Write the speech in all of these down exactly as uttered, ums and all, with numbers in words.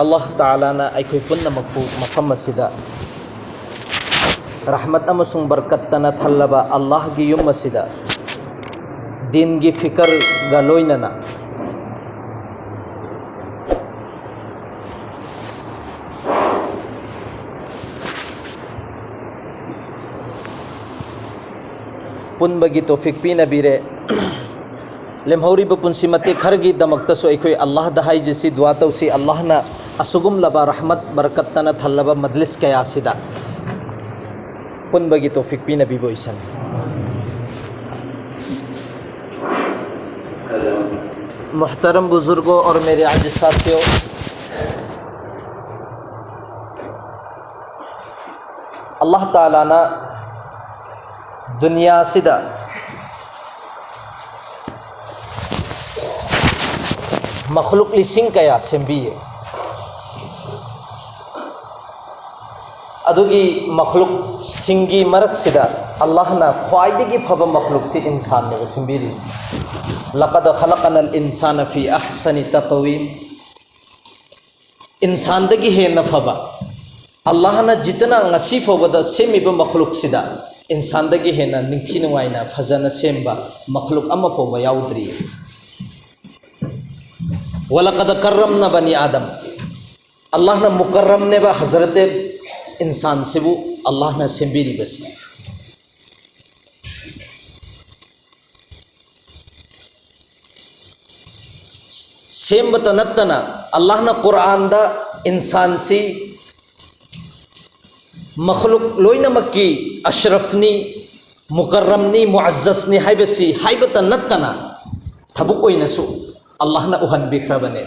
ꯑꯜꯂꯥꯍ ꯇꯥꯂꯥꯅ ꯑꯩꯈꯣꯏ ꯄꯨꯝꯅꯃꯛꯄꯨ ꯃꯐꯝ ꯑꯁꯤꯗ ꯔꯍꯃꯠ ꯑꯃꯁꯨꯡ ꯕꯔꯀꯠꯇꯅ ꯊꯜꯂꯕ ꯑꯜꯂꯥꯍꯒꯤ ꯌꯨꯝ ꯑꯁꯤꯗ ꯗꯤꯟꯒꯤ ꯐꯤꯀꯔꯒ ꯂꯣꯏꯅꯅ ꯄꯨꯟꯕꯒꯤ ꯇꯣꯐꯤꯛ ꯄꯤꯅꯕꯤꯔꯦ꯫ ꯂꯦꯝꯍꯧꯔꯤꯕ ꯄꯨꯟꯁꯤ ꯃꯇꯦꯛ ꯈꯔꯒꯤꯗꯃꯛꯇꯁꯨ ꯑꯩꯈꯣꯏ ꯑꯜꯂꯥꯍꯗ ꯍꯥꯏꯖꯁꯤ, ꯗꯨꯋꯥ ꯇꯧꯁꯤ, ꯑꯜꯂꯥꯍꯅ ꯑꯁꯤꯒꯨꯝꯂꯕ ꯔꯍꯃꯠ ꯕꯔꯀꯠꯇꯅ ꯊꯜꯂꯕ ꯃꯖꯂꯤꯁ ꯀꯌꯥꯁꯤꯗ ꯄꯨꯟꯕꯒꯤ ꯇꯣꯐꯤꯛ ꯄꯤꯅꯕꯤꯕ ꯑꯣꯏꯁꯅꯨ꯫ मोहतरम बुजुर्गों और मेरे अज़ीज़ साथियों, अल्लाह ताला ना दुनिया सिदा मखलूक लिसिंग कया सेम्बिये। ꯑꯗꯨꯒꯤ ꯃꯈꯂꯨꯛꯁꯤꯡꯒꯤ ꯃꯔꯛꯁꯤꯗ ꯑꯜꯂꯥꯍꯅ ꯈ꯭ꯋꯥꯏꯗꯒꯤ ꯐꯕ ꯃꯈꯂꯨꯛꯁꯤ ꯏꯟꯁꯥꯟꯅꯦꯕ ꯁꯦꯝꯕꯤꯔꯤꯁꯤ꯫ لقد خلقنا الإنسان في أحسن تقويم. ꯏꯟꯁꯥꯟꯗꯒꯤ ꯍꯦꯟꯅ ꯐꯕ, ꯑꯜꯂꯥꯍꯅ ꯖꯤꯇꯅ ꯉꯁꯤ ꯐꯥꯎꯕꯗ ꯁꯦꯝꯃꯤꯕ ꯃꯈꯂꯨꯛꯁꯤꯗ ꯏꯟꯁꯥꯟꯗꯒꯤ ꯍꯦꯟꯅ ꯅꯤꯡꯊꯤ ꯅꯨꯡꯉꯥꯏꯅ ꯐꯖꯅ ꯁꯦꯝꯕ ꯃꯈꯂꯨꯛ ꯑꯃ ꯐꯥꯎꯕ ꯌꯥꯎꯗ꯭ꯔꯤ꯫ ولقد كرمنا بني آدم. ꯑꯜꯂꯥꯍꯅ ꯃꯨꯀꯔꯝꯅꯦꯕ ꯍꯖꯔꯠ ꯏꯟꯁꯥꯟꯁꯤꯕꯨ ꯑꯜꯂꯥꯍꯅ ꯁꯦꯝꯕꯤꯔꯤꯕꯁꯤ꯫ ꯁꯦꯝꯕꯇ ꯅꯠꯇꯅ ꯑꯜꯂꯥꯍꯅ ꯀꯨꯔꯥꯟꯗ ꯏꯟꯁꯥꯟꯁꯤ ꯃꯈꯂꯨꯛ ꯂꯣꯏꯅꯃꯛꯀꯤ ꯑꯁ꯭ꯔꯐꯅꯤ, ꯃꯨꯀꯔꯝꯅꯤ, ꯃꯨꯑꯖꯖꯅꯤ ꯍꯥꯏꯕꯁꯤ ꯍꯥꯏꯕꯇ ꯅꯠꯇꯅ ꯊꯕꯛ ꯑꯣꯏꯅꯁꯨ ꯑꯜꯂꯥꯍꯅ ꯎꯍꯟꯕꯤꯈ꯭ꯔꯕꯅꯦ꯫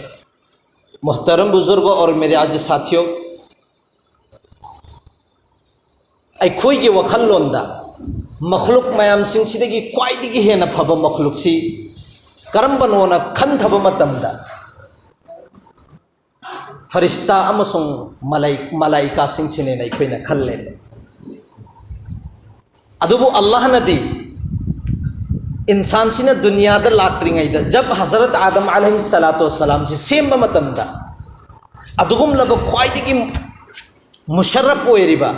मोहतरम बुजुर्गों और मेरे अज़ीज़ साथियों, ꯑꯩꯈꯣꯏꯒꯤ ꯋꯥꯈꯜꯂꯣꯟꯗ ꯃꯈꯂꯨꯛ ꯃꯌꯥꯝꯁꯤꯡꯁꯤꯗꯒꯤ ꯈ꯭ꯋꯥꯏꯗꯒꯤ ꯍꯦꯟꯅ ꯐꯕ ꯃꯈꯂꯨꯛꯁꯤ ꯀꯔꯝꯕꯅꯣꯅ ꯈꯟꯊꯕ ꯃꯇꯝꯗ ꯐꯔꯤꯁꯇꯥ ꯑꯃꯁꯨꯡ ꯃꯂꯥꯏ-, ꯃꯂꯥꯏꯀꯥꯁꯤꯡꯁꯤꯅꯦꯅ ꯑꯩꯈꯣꯏꯅ ꯈꯜꯂꯦ꯫ ꯑꯗꯨꯕꯨ ꯑꯜꯂꯥꯍꯅꯗꯤ ꯏꯟꯁꯥꯟꯁꯤꯅ ꯗꯨꯅꯤꯌꯥꯗ ꯂꯥꯛꯇ꯭ꯔꯤꯉꯩꯗ, ꯖꯕ ꯍꯖꯔꯠ ꯑꯥꯗꯝ ꯑꯂꯩꯍꯤ ꯁꯂꯥꯇꯨ ꯋꯁꯂꯥꯝꯁꯤ ꯁꯦꯝꯕ ꯃꯇꯝꯗ, ꯑꯗꯨꯒꯨꯝꯂꯕ ꯈ꯭ꯋꯥꯏꯗꯒꯤ ꯃꯨꯁꯔꯐ ꯑꯣꯏꯔꯤꯕ,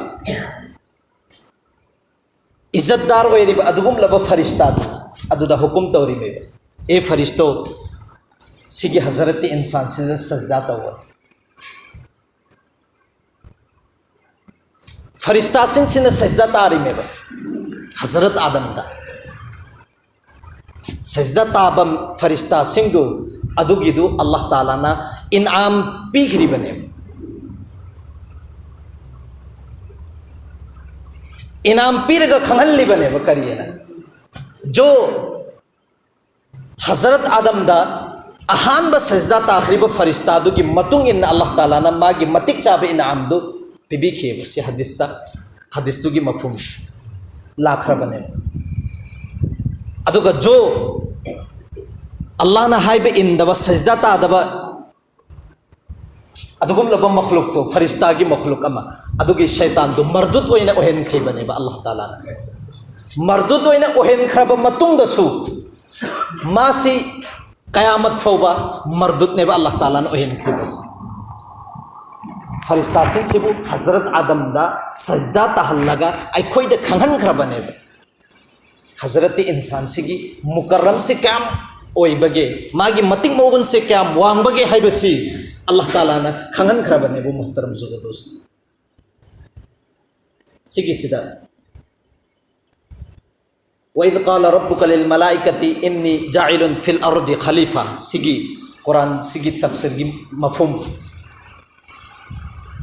ꯏꯖꯠꯗꯥꯔ ꯑꯣꯏꯔꯤꯕ ꯑꯗꯨꯒꯨꯝꯂꯕ ꯐꯔꯤꯁꯇꯥꯗꯨ ꯑꯗꯨꯗ ꯍꯨꯀꯨꯝ ꯇꯧꯔꯤꯃꯦꯕ, "ꯑꯦ ꯐꯔꯤꯁꯇꯣ, ꯁꯤꯒꯤ ꯍꯖꯔꯠꯇꯤ ꯏꯟꯁꯥꯟꯁꯤꯗ ꯁꯖꯗꯥ ꯇꯧꯕ"꯫ ꯐꯔꯤꯁꯇꯥꯁꯤꯡꯁꯤꯅ ꯁꯖꯗꯥ ꯇꯥꯔꯤꯃꯦꯕ ꯍꯖꯔꯠ ꯑꯥꯗꯝꯗ꯫ ꯁꯖꯗꯥ ꯇꯥꯕ ꯐꯔꯤꯁꯇꯥꯁꯤꯡꯗꯨ, ꯑꯗꯨꯒꯤꯗꯨ ꯑꯜꯂꯥꯍ ꯇꯥꯂꯥꯅ ꯏꯟꯑꯥꯝ ꯄꯤꯈ꯭ꯔꯤꯕꯅꯦꯕ꯫ ꯏꯟꯑꯥꯝ ꯄꯤꯔꯒ ꯈꯪꯍꯜꯂꯤꯕꯅꯦꯕ꯫ ꯀꯔꯤꯅ? ꯖꯣ ꯍꯖꯔꯠ ꯑꯥꯗꯝꯗ ꯑꯍꯥꯟꯕ ꯁꯖꯗꯥ ꯇꯥꯈ꯭ꯔꯤꯕ ꯐꯔꯤꯁꯇꯥꯗꯨꯒꯤ ꯃꯇꯨꯡ ꯏꯟꯅ ꯑꯜꯂꯥꯍ ꯇꯥꯂꯥꯅ ꯃꯥꯒꯤ ꯃꯇꯤꯛ ꯆꯥꯕ ꯏꯟꯑꯥꯝꯗꯨ ꯄꯤꯕꯤꯈꯤꯑꯕ꯫ ꯁꯤ ꯍꯗꯤꯁꯇ, ꯍꯗꯤꯁꯇꯨꯒꯤ ꯃꯐꯍꯨꯝ ꯂꯥꯛꯈ꯭ꯔꯕꯅꯦꯕ꯫ ꯑꯗꯨꯒ ꯖꯣ ꯑꯜꯂꯥꯍꯅ ꯍꯥꯏꯕ ꯏꯟꯗꯕ, ꯁꯖꯗꯥ ꯇꯥꯗꯕ ꯑꯗꯨꯒꯨꯝꯂꯕ ꯃꯈꯂꯨꯛꯇꯣ, ꯐꯔꯤꯁꯇꯥꯒꯤ ꯃꯈꯂꯨꯛ ꯑꯃ, ꯑꯗꯨꯒꯤ ꯁꯩꯇꯥꯟꯗꯨ ꯃꯔꯗꯨꯠ ꯑꯣꯏꯅ ꯑꯣꯏꯍꯟꯈ꯭ꯔꯤꯕꯅꯦꯕ ꯑꯜꯂꯥꯍ ꯇꯥꯂꯥꯅ꯫ ꯃꯔꯗꯨꯠ ꯑꯣꯏꯅ ꯑꯣꯏꯍꯟꯈ꯭ꯔꯕ ꯃꯇꯨꯡꯗꯁꯨ ꯃꯥꯁꯤ ꯀꯌꯥꯃꯠ ꯐꯥꯎꯕ ꯃꯔꯗꯨꯠꯅꯦꯕ ꯑꯜꯂꯥꯍ ꯇꯥꯂꯥꯅ ꯑꯣꯏꯍꯟꯈ꯭ꯔꯤꯕꯁꯦ꯫ ꯐꯔꯤꯁꯇꯥꯁꯤꯡꯁꯤꯕꯨ ꯍꯖꯔꯠ ꯑꯥꯗꯝꯗ ꯁꯖꯗꯥ ꯇꯥꯍꯜꯂꯒ ꯑꯩꯈꯣꯏꯗ ꯈꯪꯍꯟꯈ꯭ꯔꯕꯅꯦꯕ꯫ ꯍꯖꯔꯠꯇꯤ ꯏꯟꯁꯥꯟꯁꯤꯒꯤ ꯃꯨꯀꯔꯝꯁꯤ ꯀꯌꯥꯝ ꯑꯣꯏꯕꯒꯦ, ꯃꯥꯒꯤ ꯃꯇꯤꯛ ꯃꯒꯨꯟꯁꯦ ꯀꯌꯥꯝ ꯋꯥꯡꯕꯒꯦ ꯍꯥꯏꯕꯁꯤ ꯑꯜꯂꯥꯍ ꯇꯥꯂꯥꯅ ꯈꯪꯍꯟꯈ꯭ꯔꯕꯅꯦꯕ, ꯃꯨꯍꯇꯔꯝ ꯖꯨꯒꯗꯣꯁ꯫ ꯁꯤꯒꯤꯁꯤꯗ "وإذ قال ربك للملائكة إني جاعل في الأرض خليفة", ꯁꯤꯒꯤ ꯀꯨꯔꯥꯟ, ꯁꯤꯒꯤ ꯇꯐꯁꯤꯔꯒꯤ ꯃꯐꯍꯨꯝ,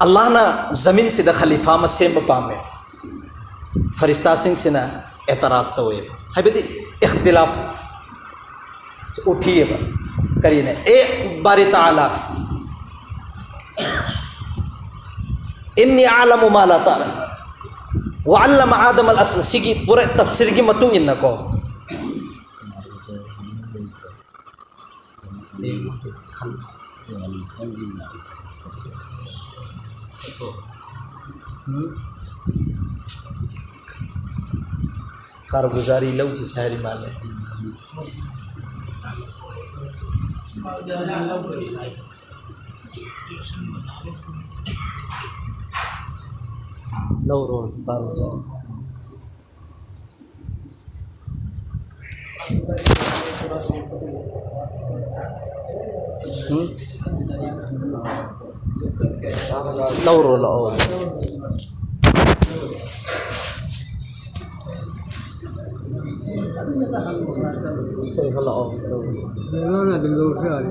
ꯑꯜꯂꯥꯍꯅ ꯖꯃꯤꯟꯁꯤꯗ ꯈꯂꯤꯐꯥ ꯑꯃ ꯁꯦꯝꯕ ꯄꯥꯝꯃꯦ꯫ ꯐꯔꯤꯁꯇꯥꯁꯤꯡꯁꯤꯅ ꯑꯦꯇꯔꯥꯖ ꯇꯧꯋꯦꯕ, ꯍꯥꯏꯕꯗꯤ ꯏꯈꯇꯤꯂꯥꯐ ꯎꯠꯊꯤꯑꯕ꯫ ꯀꯔꯤꯅ? "ꯑꯦ ꯕꯥꯔꯤ ꯇꯥꯂꯥ, إني أعلم ما لا تعلم وعلم آدم الأسماء", ꯁꯤꯒꯤ ꯄꯨꯔꯥ ꯇꯐꯁꯤꯔꯒꯤ ꯃꯇꯨꯡ ꯏꯟꯅꯀꯣ꯫ ꯀꯥꯔꯒꯨꯖꯥꯔꯤ ꯂꯧꯈꯤꯁꯦ ꯍꯥꯏꯔꯤ ꯃꯥꯜꯂꯦ꯫ ꯂꯧꯔꯣ, ꯇꯥꯔꯣ꯫ ꯎꯝ? ꯂꯧꯔꯣ, ꯂꯥꯛꯑꯣ꯫ ꯂꯧꯔꯣ, ꯑꯗꯨꯝ ꯂꯧꯔꯁꯨ ꯌꯥꯔꯦ꯫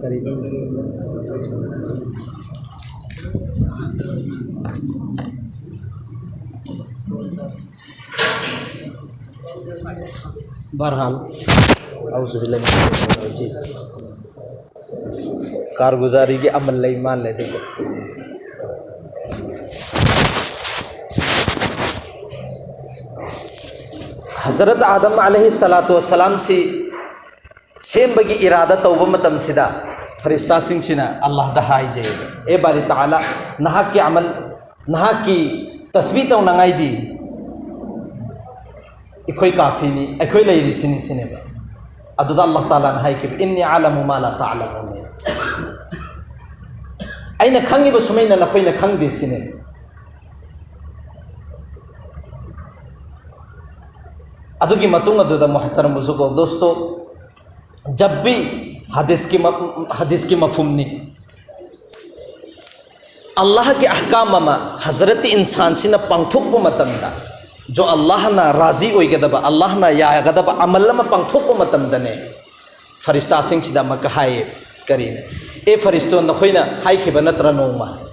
ꯀꯔꯤ? ꯕꯍꯔꯍꯥꯜ, ꯑꯎꯖꯨ ꯕꯤꯜꯂꯥꯍꯤ ꯃꯤꯅ ꯁꯩꯇꯥꯅꯤꯔ ꯔꯖꯤꯝ꯫ ꯀꯥꯔꯒꯨꯖꯥꯔꯤꯒꯤ ꯑꯃꯜ ꯂꯩ ꯃꯥꯜꯂꯦ ꯑꯗꯨꯕꯨ꯫ ꯍꯖꯔꯠ ꯑꯥꯗꯝ ꯑꯂꯩꯍꯤ ꯁꯂꯥꯇꯨ ꯋꯁꯁꯂꯥꯝꯁꯤ ꯁꯦꯝꯕꯒꯤ ꯏꯔꯥꯗꯥ ꯇꯧꯕ ꯃꯇꯝꯁꯤꯗ, ꯐꯔꯤꯁꯇꯥꯁꯤꯡꯁꯤꯅ ꯑꯜꯂꯥꯍꯗ ꯍꯥꯏꯖꯩ, "ꯑꯦ ꯕꯥꯔꯤ ꯇꯥꯂꯥ, ꯅꯍꯥꯛꯀꯤ ꯑꯃꯜ, ꯅꯍꯥꯛꯀꯤ ꯇꯁꯕꯤ ꯇꯧꯅꯉꯥꯏꯗꯤ ꯑꯩꯈꯣꯏ ꯀꯥꯐꯤꯅꯤ, ꯑꯩꯈꯣꯏ ꯂꯩꯔꯤꯁꯤꯅꯤ" ꯁꯤꯅꯦꯕ꯫ ꯑꯗꯨꯗ ꯑꯜꯂꯥꯍ ꯇꯥꯂꯥꯅ ꯍꯥꯏꯈꯤꯕ, "ꯏꯟꯅꯤ ꯑꯥꯂꯃꯨ ꯃꯥ ꯂꯥ ꯇꯥꯂꯃꯨꯟ"꯫ ꯑꯩꯅ ꯈꯪꯉꯤꯕ ꯁꯨꯃꯩꯅ ꯅꯈꯣꯏꯅ ꯈꯪꯗꯦ ꯁꯤꯅꯦ꯫ ꯑꯗꯨꯒꯤ ꯃꯇꯨꯡ ꯑꯗꯨꯗ ꯃꯨꯍꯇꯔꯝ ꯕꯨꯖꯨꯔꯒ ꯗꯣꯁꯇꯣ, ꯖꯕ ꯚꯤ ꯍꯗꯤꯁꯀꯤ ꯃ-, ꯍꯗꯤꯁꯀꯤ ꯃꯐꯍꯨꯝꯅꯤ꯫ ꯑꯜꯂꯥꯍꯒꯤ ꯑꯍꯀꯥꯝ ꯑꯃ ꯍꯖꯔꯠ ꯏꯟꯁꯥꯟꯁꯤꯅ ꯄꯥꯡꯊꯣꯛꯄ ꯃꯇꯝꯗ, ꯖꯣ ꯑꯜꯂꯥꯍꯅ ꯔꯥꯖꯤ ꯑꯣꯏꯒꯗꯕ, ꯑꯜꯂꯥꯍꯅ ꯌꯥꯒꯗꯕ ꯑꯃꯜ ꯑꯃ ꯄꯥꯡꯊꯣꯛꯄ ꯃꯇꯝꯗꯅꯦ, ꯐꯔꯤꯁꯇꯥꯁꯤꯡꯁꯤꯗ ꯑꯃꯨꯛꯀ ꯍꯥꯏꯌꯦ, ꯀꯔꯤꯅ, "ꯑꯦ ꯐꯔꯤꯁꯇꯣ, ꯅꯈꯣꯏꯅ ꯍꯥꯏꯈꯤꯕ ꯅꯠꯇ꯭ꯔ ꯅꯣꯡꯃ?"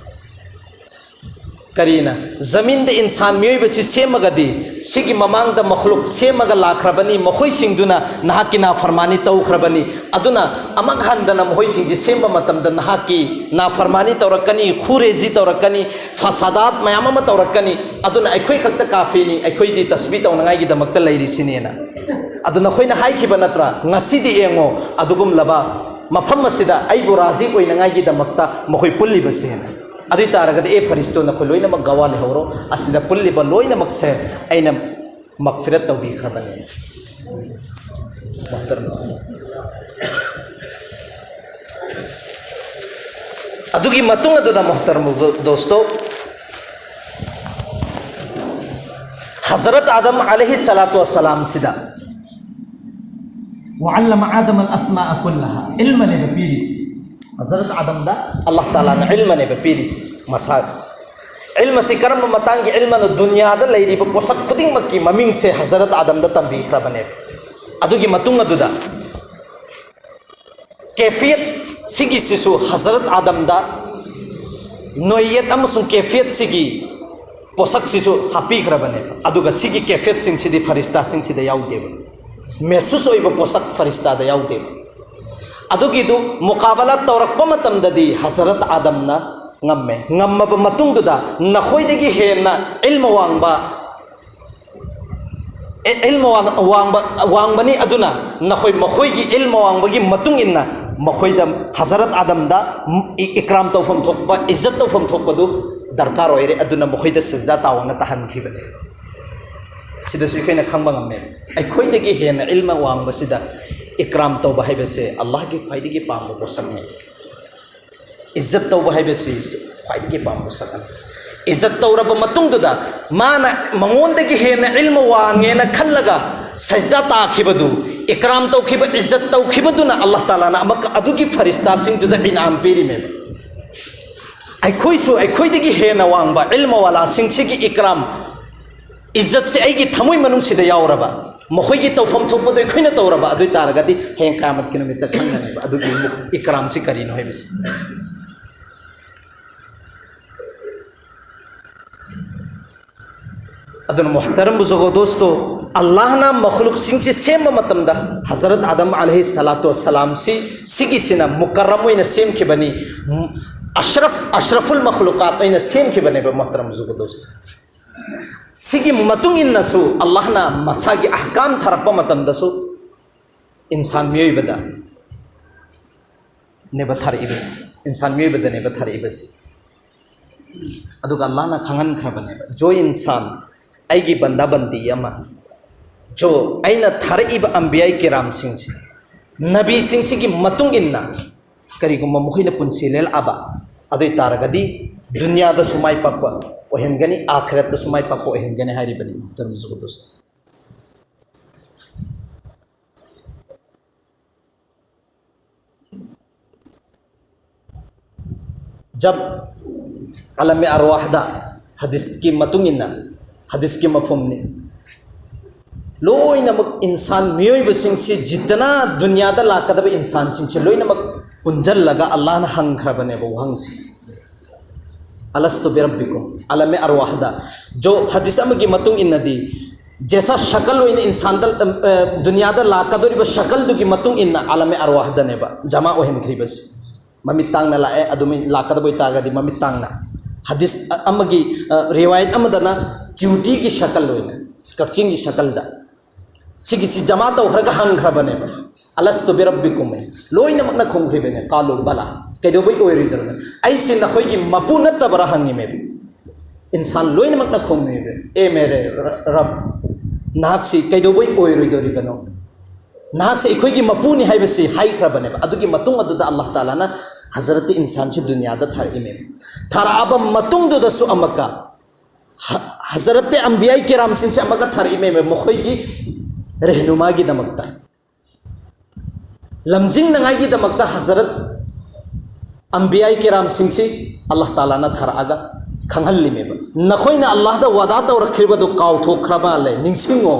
ꯀꯔꯤꯅ? "ꯖꯃꯤꯟꯗ ꯏꯟꯁꯥꯟ ꯃꯤꯑꯣꯏꯕꯁꯤ ꯁꯦꯝꯃꯒꯗꯤ, ꯁꯤꯒꯤ ꯃꯃꯥꯡꯗ ꯃꯈꯂꯨꯛ ꯁꯦꯝꯃꯒ ꯂꯥꯛꯈ꯭ꯔꯕꯅꯤ, ꯃꯈꯣꯏꯁꯤꯡꯗꯨꯅ ꯅꯍꯥꯛꯀꯤ ꯅꯥꯐꯔꯃꯥꯅꯤ ꯇꯧꯈ꯭ꯔꯕꯅꯤ, ꯑꯗꯨꯅ ꯑꯃꯨꯛ ꯍꯟꯗꯅ ꯃꯈꯣꯏꯁꯤꯡꯁꯤ ꯁꯦꯝꯕ ꯃꯇꯝꯗ ꯅꯍꯥꯛꯀꯤ ꯅꯥꯐꯔꯃꯥꯅꯤ ꯇꯧꯔꯛꯀꯅꯤ, ꯈꯨꯔꯦꯖꯤ ꯇꯧꯔꯛꯀꯅꯤ, ꯐꯁꯥꯗꯥꯠ ꯃꯌꯥꯝ ꯑꯃ ꯇꯧꯔꯛꯀꯅꯤ, ꯑꯗꯨꯅ ꯑꯩꯈꯣꯏ ꯈꯛꯇ ꯀꯥꯐꯤꯅꯤ, ꯑꯩꯈꯣꯏꯗꯤ ꯇꯁꯕꯤ ꯇꯧꯅꯉꯥꯏꯒꯤꯗꯃꯛꯇ ꯂꯩꯔꯤꯁꯤꯅꯦꯅ꯫ ꯑꯗꯨ ꯅꯈꯣꯏꯅ ꯍꯥꯏꯈꯤꯕ ꯅꯠꯇ꯭ꯔꯥ? ꯉꯁꯤꯗꯤ ꯌꯦꯡꯉꯣ, ꯑꯗꯨꯒꯨꯝꯂꯕ ꯃꯐꯝ ꯑꯁꯤꯗ ꯑꯩꯕꯨ ꯔꯥꯖꯤ ꯑꯣꯏꯅꯉꯥꯏꯒꯤꯗꯃꯛꯇ ꯃꯈꯣꯏ ꯄꯨꯜꯂꯤꯕꯁꯦꯅ"꯫ ꯑꯗꯨ ꯑꯣꯏ ꯇꯥꯔꯒꯗꯤ, "ꯑꯦ ꯐꯔꯤꯁꯇꯣ, ꯅꯈꯣꯏ ꯂꯣꯏꯅꯃꯛ ꯒꯋꯥ ꯂꯩꯍꯧꯔꯣ, ꯑꯁꯤꯗ ꯄꯨꯜꯂꯤꯕ ꯂꯣꯏꯅꯃꯛꯁꯦ ꯑꯩꯅ ꯃꯒꯐꯤꯔꯠ ꯇꯧꯕꯤꯈ꯭ꯔꯕꯅꯦ"꯫ ꯑꯗꯨꯒꯤ ꯃꯇꯨꯡ ꯑꯗꯨꯗ, ꯃꯨꯍꯇꯔꯝ ꯗꯣꯁꯇꯣ, ꯍꯖꯔꯠ ꯑꯥꯗꯝ ꯑꯂꯩꯍꯤ ꯁꯂꯥꯇꯨ ꯋꯁꯁꯂꯥꯝꯁꯤꯗ, "ꯋꯥ ꯑꯜꯂꯃ ꯑꯥꯗꯝ ꯑꯜ ꯑꯁꯃꯥ ꯀꯨꯜꯂꯍꯥ", ꯏꯜꯃꯅꯦꯕ ꯄꯤꯔꯤꯁꯤ꯫ ꯍꯖꯔꯠ ꯑꯥꯗꯝꯗ ꯑꯜꯂꯥꯍ ꯇꯥꯂꯥꯅ ꯏꯜꯃꯅꯦꯕ ꯄꯤꯔꯤꯁꯤ꯫ ꯃꯁꯥ ꯏꯜꯃꯁꯤ ꯀꯔꯝꯕ ꯃꯇꯥꯡꯒꯤ ꯏꯜꯃꯅꯣ? ꯗꯨꯅꯤꯌꯥꯗ ꯂꯩꯔꯤꯕ ꯄꯣꯠꯁꯛ ꯈꯨꯗꯤꯡꯃꯛꯀꯤ ꯃꯃꯤꯡꯁꯦ ꯍꯖꯔꯠ ꯑꯥꯗꯝꯗ ꯇꯝꯕꯤꯈ꯭ꯔꯕꯅꯦꯕ꯫ ꯑꯗꯨꯒꯤ ꯃꯇꯨꯡ ꯑꯗꯨꯗ ꯀꯦꯐꯤꯌꯠ ꯁꯤꯒꯤꯁꯤꯁꯨ ꯍꯖꯔꯠ ꯑꯥꯗꯝꯗ ꯅꯣꯏꯌꯠ ꯑꯃꯁꯨꯡ ꯀꯦꯐꯤꯌꯠ ꯁꯤꯒꯤ ꯄꯣꯠꯁꯛꯁꯤꯁꯨ ꯍꯥꯞꯄꯤꯈ꯭ꯔꯕꯅꯦꯕ꯫ ꯑꯗꯨꯒ ꯁꯤꯒꯤ ꯀꯦꯐꯤꯌꯠꯁꯤꯡꯁꯤꯗꯤ ꯐꯔꯤꯁꯇꯥꯁꯤꯡꯁꯤꯗ ꯌꯥꯎꯗꯦꯕ, ꯃꯦꯁꯨꯁ ꯑꯣꯏꯕ ꯄꯣꯠꯁꯛ ꯐꯔꯤꯁꯇꯥꯗ ꯌꯥꯎꯗꯦꯕ꯫ ꯑꯗꯨꯒꯤꯗꯨ ꯃꯨꯀꯥꯕꯂꯥ ꯇꯧꯔꯛꯄ ꯃꯇꯝꯗꯗꯤ ꯍꯖꯔꯠ ꯑꯥꯗꯝꯅ ꯉꯝꯃꯦ꯫ ꯉꯝꯃꯕ ꯃꯇꯨꯡꯗꯨꯗ ꯅꯈꯣꯏꯗꯒꯤ ꯍꯦꯟꯅ ꯏꯜꯃ ꯋꯥꯡꯕ, ꯑꯦ, ꯏꯜꯃ ꯋꯥꯡ-, ꯋꯥꯡꯕ, ꯋꯥꯡꯕꯅꯤ, ꯑꯗꯨꯅ ꯅꯈꯣꯏ ꯃꯈꯣꯏꯒꯤ ꯏꯜꯃ ꯋꯥꯡꯕꯒꯤ ꯃꯇꯨꯡ ꯏꯟꯅ ꯃꯈꯣꯏꯗ ꯍꯖꯔꯠ ꯑꯥꯗꯝꯗ ꯏ-, ꯏꯀ꯭ꯔꯥꯝ ꯇꯧꯐꯝ ꯊꯣꯛꯄ, ꯏꯖꯠ ꯇꯧꯐꯝ ꯊꯣꯛꯄꯗꯨ ꯗꯔꯀꯥꯔ ꯑꯣꯏꯔꯦ, ꯑꯗꯨꯅ ꯃꯈꯣꯏꯗ ꯁꯤꯖꯗꯥ ꯇꯥꯎꯑꯣꯅ ꯇꯥꯍꯟꯈꯤꯕꯅꯦ꯫ ꯁꯤꯗꯁꯨ ꯑꯩꯈꯣꯏꯅ ꯈꯪꯕ ꯉꯝꯃꯦ, ꯑꯩꯈꯣꯏꯗꯒꯤ ꯍꯦꯟꯅ ꯏꯜꯃ ꯋꯥꯡꯕꯁꯤꯗ ꯏꯀ꯭ꯔꯥꯝ ꯇꯧꯕ ꯍꯥꯏꯕꯁꯦ ꯑꯜꯂꯥꯍꯒꯤ ꯈ꯭ꯋꯥꯏꯗꯒꯤ ꯄꯥꯝꯕ ꯄꯣꯠꯁꯛꯅꯤ꯫ ꯏꯖꯠ ꯇꯧꯕ ꯍꯥꯏꯕꯁꯤ ꯈ꯭ꯋꯥꯏꯗꯒꯤ ꯄꯥꯝꯕ ꯄꯣꯠꯁꯛ ꯑꯃꯅꯤ꯫ ꯏꯖꯠ ꯇꯧꯔꯕ ꯃꯇꯨꯡꯗꯨꯗ ꯃꯥꯅ ꯃꯉꯣꯟꯗꯒꯤ ꯍꯦꯟꯅ ꯏꯜꯃ ꯋꯥꯡꯉꯦꯅ ꯈꯜꯂꯒ ꯁꯖꯗꯥ ꯇꯥꯈꯤꯕꯗꯨ, ꯏꯀ꯭ꯔꯥꯝ ꯇꯧꯈꯤꯕ, ꯏꯖꯠ ꯇꯧꯈꯤꯕꯗꯨꯅ ꯑꯜꯂꯥꯍ ꯇꯥꯂꯥꯅ ꯑꯃꯨꯛꯀ ꯑꯗꯨꯒꯤ ꯐꯔꯤꯁꯇꯥꯁꯤꯡꯗꯨꯗ ꯏꯅꯥꯝ ꯄꯤꯔꯤꯃꯦꯕ꯫ ꯑꯩꯈꯣꯏꯁꯨ ꯑꯩꯈꯣꯏꯗꯒꯤ ꯍꯦꯟꯅ ꯋꯥꯡꯕ ꯏꯜꯃ ꯋꯥꯂꯥꯁꯤꯡꯁꯤꯒꯤ ꯏꯀ꯭ꯔꯥꯝ, ꯏꯖꯠꯁꯦ ꯑꯩꯒꯤ ꯊꯃꯣꯏ ꯃꯅꯨꯡꯁꯤꯗ ꯌꯥꯎꯔꯕ, ꯃꯈꯣꯏꯒꯤ ꯇꯧꯐꯝ ꯊꯣꯛꯄꯗꯣ ꯑꯩꯈꯣꯏꯅ ꯇꯧꯔꯕ, ꯑꯗꯨ ꯑꯣꯏ ꯇꯥꯔꯒꯗꯤ ꯍꯌꯦꯡ ꯀꯌꯥꯃꯠꯀꯤ ꯅꯨꯃꯤꯠꯇ ꯈꯪꯒꯅꯦꯕ ꯑꯗꯨꯒꯤ ꯏꯀ꯭ꯔꯥꯝꯁꯤ ꯀꯔꯤꯅꯣ ꯍꯥꯏꯕꯁꯤ꯫ ꯑꯗꯨꯅ ꯃꯨꯍꯇꯔꯝ ꯕꯨꯖꯨꯔꯒ ꯗꯣꯁꯇꯣ, ꯑꯜꯂꯥꯍꯅ ꯃꯈꯂꯨꯛꯁꯤꯡꯁꯤ ꯁꯦꯝꯕ ꯃꯇꯝꯗ ꯍꯖꯔꯠ ꯑꯥꯗꯝ ꯑꯂꯩꯍꯤ ꯁꯂꯥꯇꯨ ꯋꯁꯁꯂꯥꯝꯁꯤ, ꯁꯤꯒꯤꯁꯤꯅ ꯃꯨꯀꯔꯔꯝ ꯑꯣꯏꯅ ꯁꯦꯝꯈꯤꯕꯅꯤ, ꯑꯁ꯭ꯔꯐ, ꯑꯁ꯭ꯔꯐꯨꯜ ꯃꯈꯂꯨꯀꯥꯠ ꯑꯣꯏꯅ ꯁꯦꯝꯈꯤꯕꯅꯦꯕ, ꯃꯨꯍꯇꯔꯝ ꯕꯨꯖꯨꯔꯒ ꯗꯣꯁꯇꯣ꯫ ꯁꯤꯒꯤ ꯃꯇꯨꯡ ꯏꯟꯅꯁꯨ ꯑꯜꯂꯥꯍꯅ ꯃꯁꯥꯒꯤ ꯑꯍꯀꯥꯝ ꯊꯥꯔꯛꯄ ꯃꯇꯝꯗꯁꯨ ꯏꯟꯁꯥꯟ ꯃꯤꯑꯣꯏꯕꯗ ꯅꯦꯕ ꯊꯥꯔꯛꯏꯕꯁꯤ, ꯏꯟꯁꯥꯟ ꯃꯤꯑꯣꯏꯕꯗꯅꯦꯕ ꯊꯥꯔꯛꯏꯕꯁꯤ꯫ ꯑꯗꯨꯒ ꯑꯜꯂꯥꯍꯅ ꯈꯪꯍꯟꯈ꯭ꯔꯕꯅꯦꯕ, "ꯖꯣ ꯏꯟꯁꯥꯟ, ꯑꯩꯒꯤ ꯕꯟꯗꯥ ꯕꯟꯗꯤ ꯑꯃ, ꯖꯣ, ꯑꯩꯅ ꯊꯥꯔꯛꯏꯕ ꯑꯝꯕꯤꯌꯥꯏ ꯀꯤꯔꯥꯝꯁꯤꯡꯁꯦ, ꯅꯕꯤꯁꯤꯡꯁꯤꯒꯤ ꯃꯇꯨꯡ ꯏꯟꯅ ꯀꯔꯤꯒꯨꯝꯕ ꯃꯈꯣꯏꯅ ꯄꯨꯟꯁꯤ ꯂꯦꯜꯂꯛꯑꯕ, ꯑꯗꯨ ꯑꯣꯏ ꯇꯥꯔꯒꯗꯤ ꯗꯨꯅꯤꯌꯥꯗꯁꯨ ꯃꯥꯏ ꯄꯥꯛꯄ ꯑꯣꯏꯍꯟꯒꯅꯤ, ꯑꯥꯈꯤꯔꯠꯇꯁꯨ ꯃꯥꯏ ꯄꯥꯛꯄ ꯑꯣꯏꯍꯟꯒꯅꯤ" ꯍꯥꯏꯔꯤꯕꯅꯤ, ꯃꯨꯍꯇꯔꯝ ꯖꯨꯒꯗꯣꯁ꯫ ꯖꯕ ꯑꯂꯝ ꯑꯔꯋꯥꯍꯗ, ꯍꯗꯤꯁꯀꯤ ꯃꯇꯨꯡ ꯏꯟꯅ, ꯍꯗꯤꯁꯀꯤ ꯃꯐꯝꯅꯤ, ꯂꯣꯏꯅꯃꯛ ꯏꯟꯁꯥꯟ, ꯃꯤꯑꯣꯏꯕꯁꯤꯡꯁꯤ, ꯖꯤꯇꯅ ꯗꯨꯅꯤꯌꯥꯗ ꯂꯥꯛꯀꯗꯕ ꯏꯟꯁꯥꯟꯁꯤꯡꯁꯤ ꯂꯣꯏꯅꯃꯛ ꯄꯨꯟꯁꯤꯜꯂꯒ ꯑꯜꯂꯥꯍꯅ ꯍꯪꯈ꯭ꯔꯕꯅꯦꯕ ꯋꯥꯍꯪꯁꯤ, "ꯑꯂꯁꯇꯨ ꯕꯤꯔꯕꯤꯀꯨꯝ?" ꯑꯂꯝ ꯑꯔꯋꯥꯍꯗ꯫ ꯖꯣ, ꯍꯗꯤꯁ ꯑꯃꯒꯤ ꯃꯇꯨꯡ ꯏꯟꯅꯗꯤ, ꯖꯦꯁꯥ ꯁꯀꯜ ꯑꯣꯏꯅ ꯏꯟꯁꯥꯟꯗ, ꯑ, ꯗꯨꯅꯤꯌꯥꯗ ꯂꯥꯛꯀꯗꯧꯔꯤꯕ ꯁꯀꯜꯗꯨꯒꯤ ꯃꯇꯨꯡ ꯏꯟꯅ ꯑꯂꯝ ꯑꯔꯋꯥꯍꯗꯅꯦꯕ ꯖꯃꯥ ꯑꯣꯏꯍꯟꯈ꯭ꯔꯤꯕꯁꯤ꯫ ꯃꯃꯤꯠ ꯇꯥꯡꯅ ꯂꯥꯛꯑꯦ, ꯑꯗꯨꯃꯤ ꯂꯥꯛꯀꯗꯕ ꯑꯣꯏꯇꯥꯔꯒꯗꯤ ꯃꯃꯤꯠ ꯇꯥꯡꯅ꯫ ꯍꯗꯤꯁ ꯑ-, ꯑꯃꯒꯤ, ꯑ, ꯔꯤꯋꯥꯌꯠ ꯑꯃꯗꯅ ꯖꯤꯍꯨꯗꯤꯒꯤ ꯁꯀꯜ ꯑꯣꯏꯅ, ꯀꯛꯆꯤꯡꯒꯤ ꯁꯀꯜꯗ꯫ ꯁꯤꯒꯤꯁꯤ ꯖꯃꯥ ꯇꯧꯈ꯭ꯔꯒ ꯍꯪꯈ꯭ꯔꯕꯅꯦꯕ, "ꯑꯂꯁꯇꯨ ꯕꯤꯔꯕꯤꯀꯨꯝ?" ꯂꯣꯏꯅꯃꯛꯅ ꯈꯨꯝꯈ꯭ꯔꯤꯕꯅꯦ, "ꯀꯥꯂꯨ ꯕꯂꯥ", ꯀꯩꯗꯧꯕꯩ ꯑꯣꯏꯔꯣꯏꯗꯕꯅꯣ? "ꯑꯩꯁꯤ ꯅꯈꯣꯏꯒꯤ ꯃꯄꯨ ꯅꯠꯇꯕꯔꯥ?" ꯍꯪꯉꯤꯃꯦꯕ꯫ ꯏꯟꯁꯥꯟ ꯂꯣꯏꯅꯃꯛꯅ ꯈꯨꯝꯃꯤꯕ, "ꯑꯦ ꯃꯦꯔꯦ ꯔ-, ꯔꯕ, ꯅꯍꯥꯛꯁꯤ ꯀꯩꯗꯧꯕꯩ ꯑꯣꯏꯔꯣꯏꯗꯧꯔꯤꯕꯅꯣ? ꯅꯍꯥꯛꯁꯦ ꯑꯩꯈꯣꯏꯒꯤ ꯃꯄꯨꯅꯤ" ꯍꯥꯏꯕꯁꯤ ꯍꯥꯏꯈ꯭ꯔꯕꯅꯦꯕ꯫ ꯑꯗꯨꯒꯤ ꯃꯇꯨꯡ ꯑꯗꯨꯗ ꯑꯜꯂꯥꯍ ꯇꯥꯂꯥꯅ ꯍꯖꯔꯠ ꯏꯟꯁꯥꯟꯁꯤ ꯗꯨꯅꯤꯌꯥꯗ ꯊꯥꯔꯛꯏꯃꯦꯕ꯫ ꯊꯥꯔꯛꯑꯕ ꯃꯇꯨꯡꯗꯨꯗꯁꯨ ꯑꯃꯨꯛꯀ ꯍ-, ꯍꯖꯔꯠ ꯑꯝꯕꯤꯌꯥꯏ ꯀꯤꯔꯥꯝꯁꯤꯡꯁꯦ ꯑꯃꯨꯛꯀ ꯊꯥꯔꯛꯏꯃꯦꯕ, ꯃꯈꯣꯏꯒꯤ ꯔꯦꯍꯅꯨꯃꯥꯒꯤꯗꯃꯛꯇ, ꯂꯝꯖꯤꯡꯅꯉꯥꯏꯒꯤꯗꯃꯛꯇ ꯍꯖꯔꯠ ꯑꯝꯕꯤꯌꯥꯏ ꯀꯤꯔꯥꯝꯁꯤꯡꯁꯤ ꯑꯜꯂꯥꯍ ꯇꯥꯂꯥꯅ ꯊꯥꯔꯛꯑꯒ ꯈꯪꯍꯜꯂꯤꯃꯦꯕ, "ꯅꯈꯣꯏꯅ ꯑꯜꯂꯥꯍꯗ ꯋꯥꯗꯥ ꯇꯧꯔꯛꯈꯤꯕꯗꯨ ꯀꯥꯎꯊꯣꯛꯈ꯭ꯔ ꯃꯥꯜꯂꯦ, ꯅꯤꯡꯁꯤꯡꯉꯣ"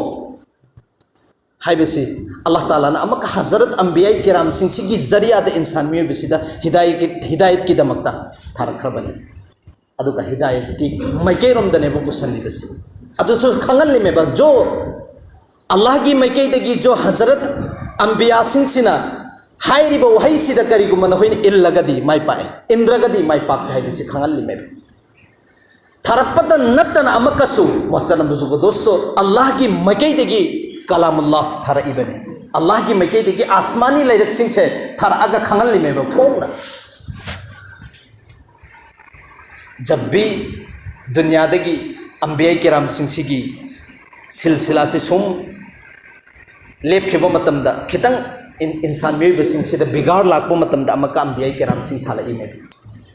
ꯍꯥꯏꯕꯁꯤ ꯑꯜꯂꯥꯍ ꯇꯥꯂꯥꯅ ꯑꯃꯨꯛꯀ ꯍꯖꯔꯠ ꯑꯝꯕꯤꯌꯥꯏ ꯀꯤꯔꯥꯝꯁꯤꯡꯁꯤꯒꯤ ꯖꯔꯤꯌꯥꯗ ꯏꯟꯁꯥꯟ ꯃꯤꯑꯣꯏꯕꯁꯤꯗ ꯍꯤꯗꯥꯌꯠꯀꯤ-, ꯍꯤꯗꯥꯌꯠꯀꯤꯗꯃꯛꯇ ꯊꯥꯔꯛꯈ꯭ꯔꯕꯅꯤ꯫ ꯑꯗꯨꯒ ꯍꯤꯗꯥꯌꯠꯀꯤ ꯃꯥꯏꯀꯩꯔꯣꯝꯗꯅꯦꯕ ꯄꯨꯁꯜꯂꯤꯕꯁꯤ꯫ ꯑꯗꯨꯁꯨ ꯈꯪꯍꯜꯂꯤꯃꯦꯕ, ꯖꯣ, ꯑꯜꯂꯥꯍꯒꯤ ꯃꯥꯏꯀꯩꯗꯒꯤ ꯖꯣ ꯍꯖꯔꯠ ꯑꯝꯕꯤꯌꯥꯁꯤꯡꯁꯤꯅ ꯍꯥꯏꯔꯤꯕ ꯋꯥꯍꯩꯁꯤꯗ ꯀꯔꯤꯒꯨꯝꯕ ꯅꯈꯣꯏꯅ ꯏꯜꯂꯒꯗꯤ ꯃꯥꯏ ꯄꯥꯛꯑꯦ, ꯏꯟꯗ꯭ꯔꯒꯗꯤ ꯃꯥꯏ ꯄꯥꯛꯇꯦ ꯍꯥꯏꯕꯁꯤ ꯈꯪꯍꯜꯂꯤꯃꯦꯕ꯫ ꯊꯥꯔꯛꯄꯇ ꯅꯠꯇꯅ ꯑꯃꯨꯛꯀꯁꯨ, ꯃꯣꯍꯇꯔꯝ ꯕꯨꯖꯨꯔꯒ ꯗꯣꯁꯇꯣ, ꯑꯜꯂꯥꯍꯒꯤ ꯃꯥꯏꯀꯩꯗꯒꯤ ꯀꯂꯥꯃꯨꯜꯂꯥꯍ ꯊꯥꯔꯛꯏꯕꯅꯤ꯫ ꯑꯜꯂꯥꯍꯒꯤ ꯃꯥꯏꯀꯩꯗꯒꯤ ꯑꯁꯃꯥꯅꯤ ꯂꯥꯏꯔꯤꯛꯁꯤꯡꯁꯦ ꯊꯥꯔꯛꯑꯒ ꯈꯪꯍꯜꯂꯤꯃꯦꯕ ꯐꯣꯡꯅ꯫ ꯖꯕ ꯚꯤ ꯗꯨꯅꯤꯌꯥꯗꯒꯤ ꯑꯝꯕꯤꯌꯥ ꯀꯤꯔꯥꯝꯁꯤꯡꯁꯤꯒꯤ ꯁꯤꯜꯁꯤꯂꯥꯁꯤ ꯁꯨꯝ ꯂꯦꯞꯈꯤꯕ ꯃꯇꯝꯗ, ꯈꯤꯇꯪ ꯏꯟ-, ꯏꯟꯁꯥꯟ ꯃꯤꯑꯣꯏꯕꯁꯤꯡꯁꯤꯗ ꯕꯤꯒꯥꯔ ꯂꯥꯛꯄ ꯃꯇꯝꯗ ꯑꯃꯨꯛꯀ ꯑꯝꯕꯤꯌꯥ ꯀꯤꯔꯥꯝꯁꯤꯡ ꯊꯥꯔꯛꯏꯅꯦꯕ꯫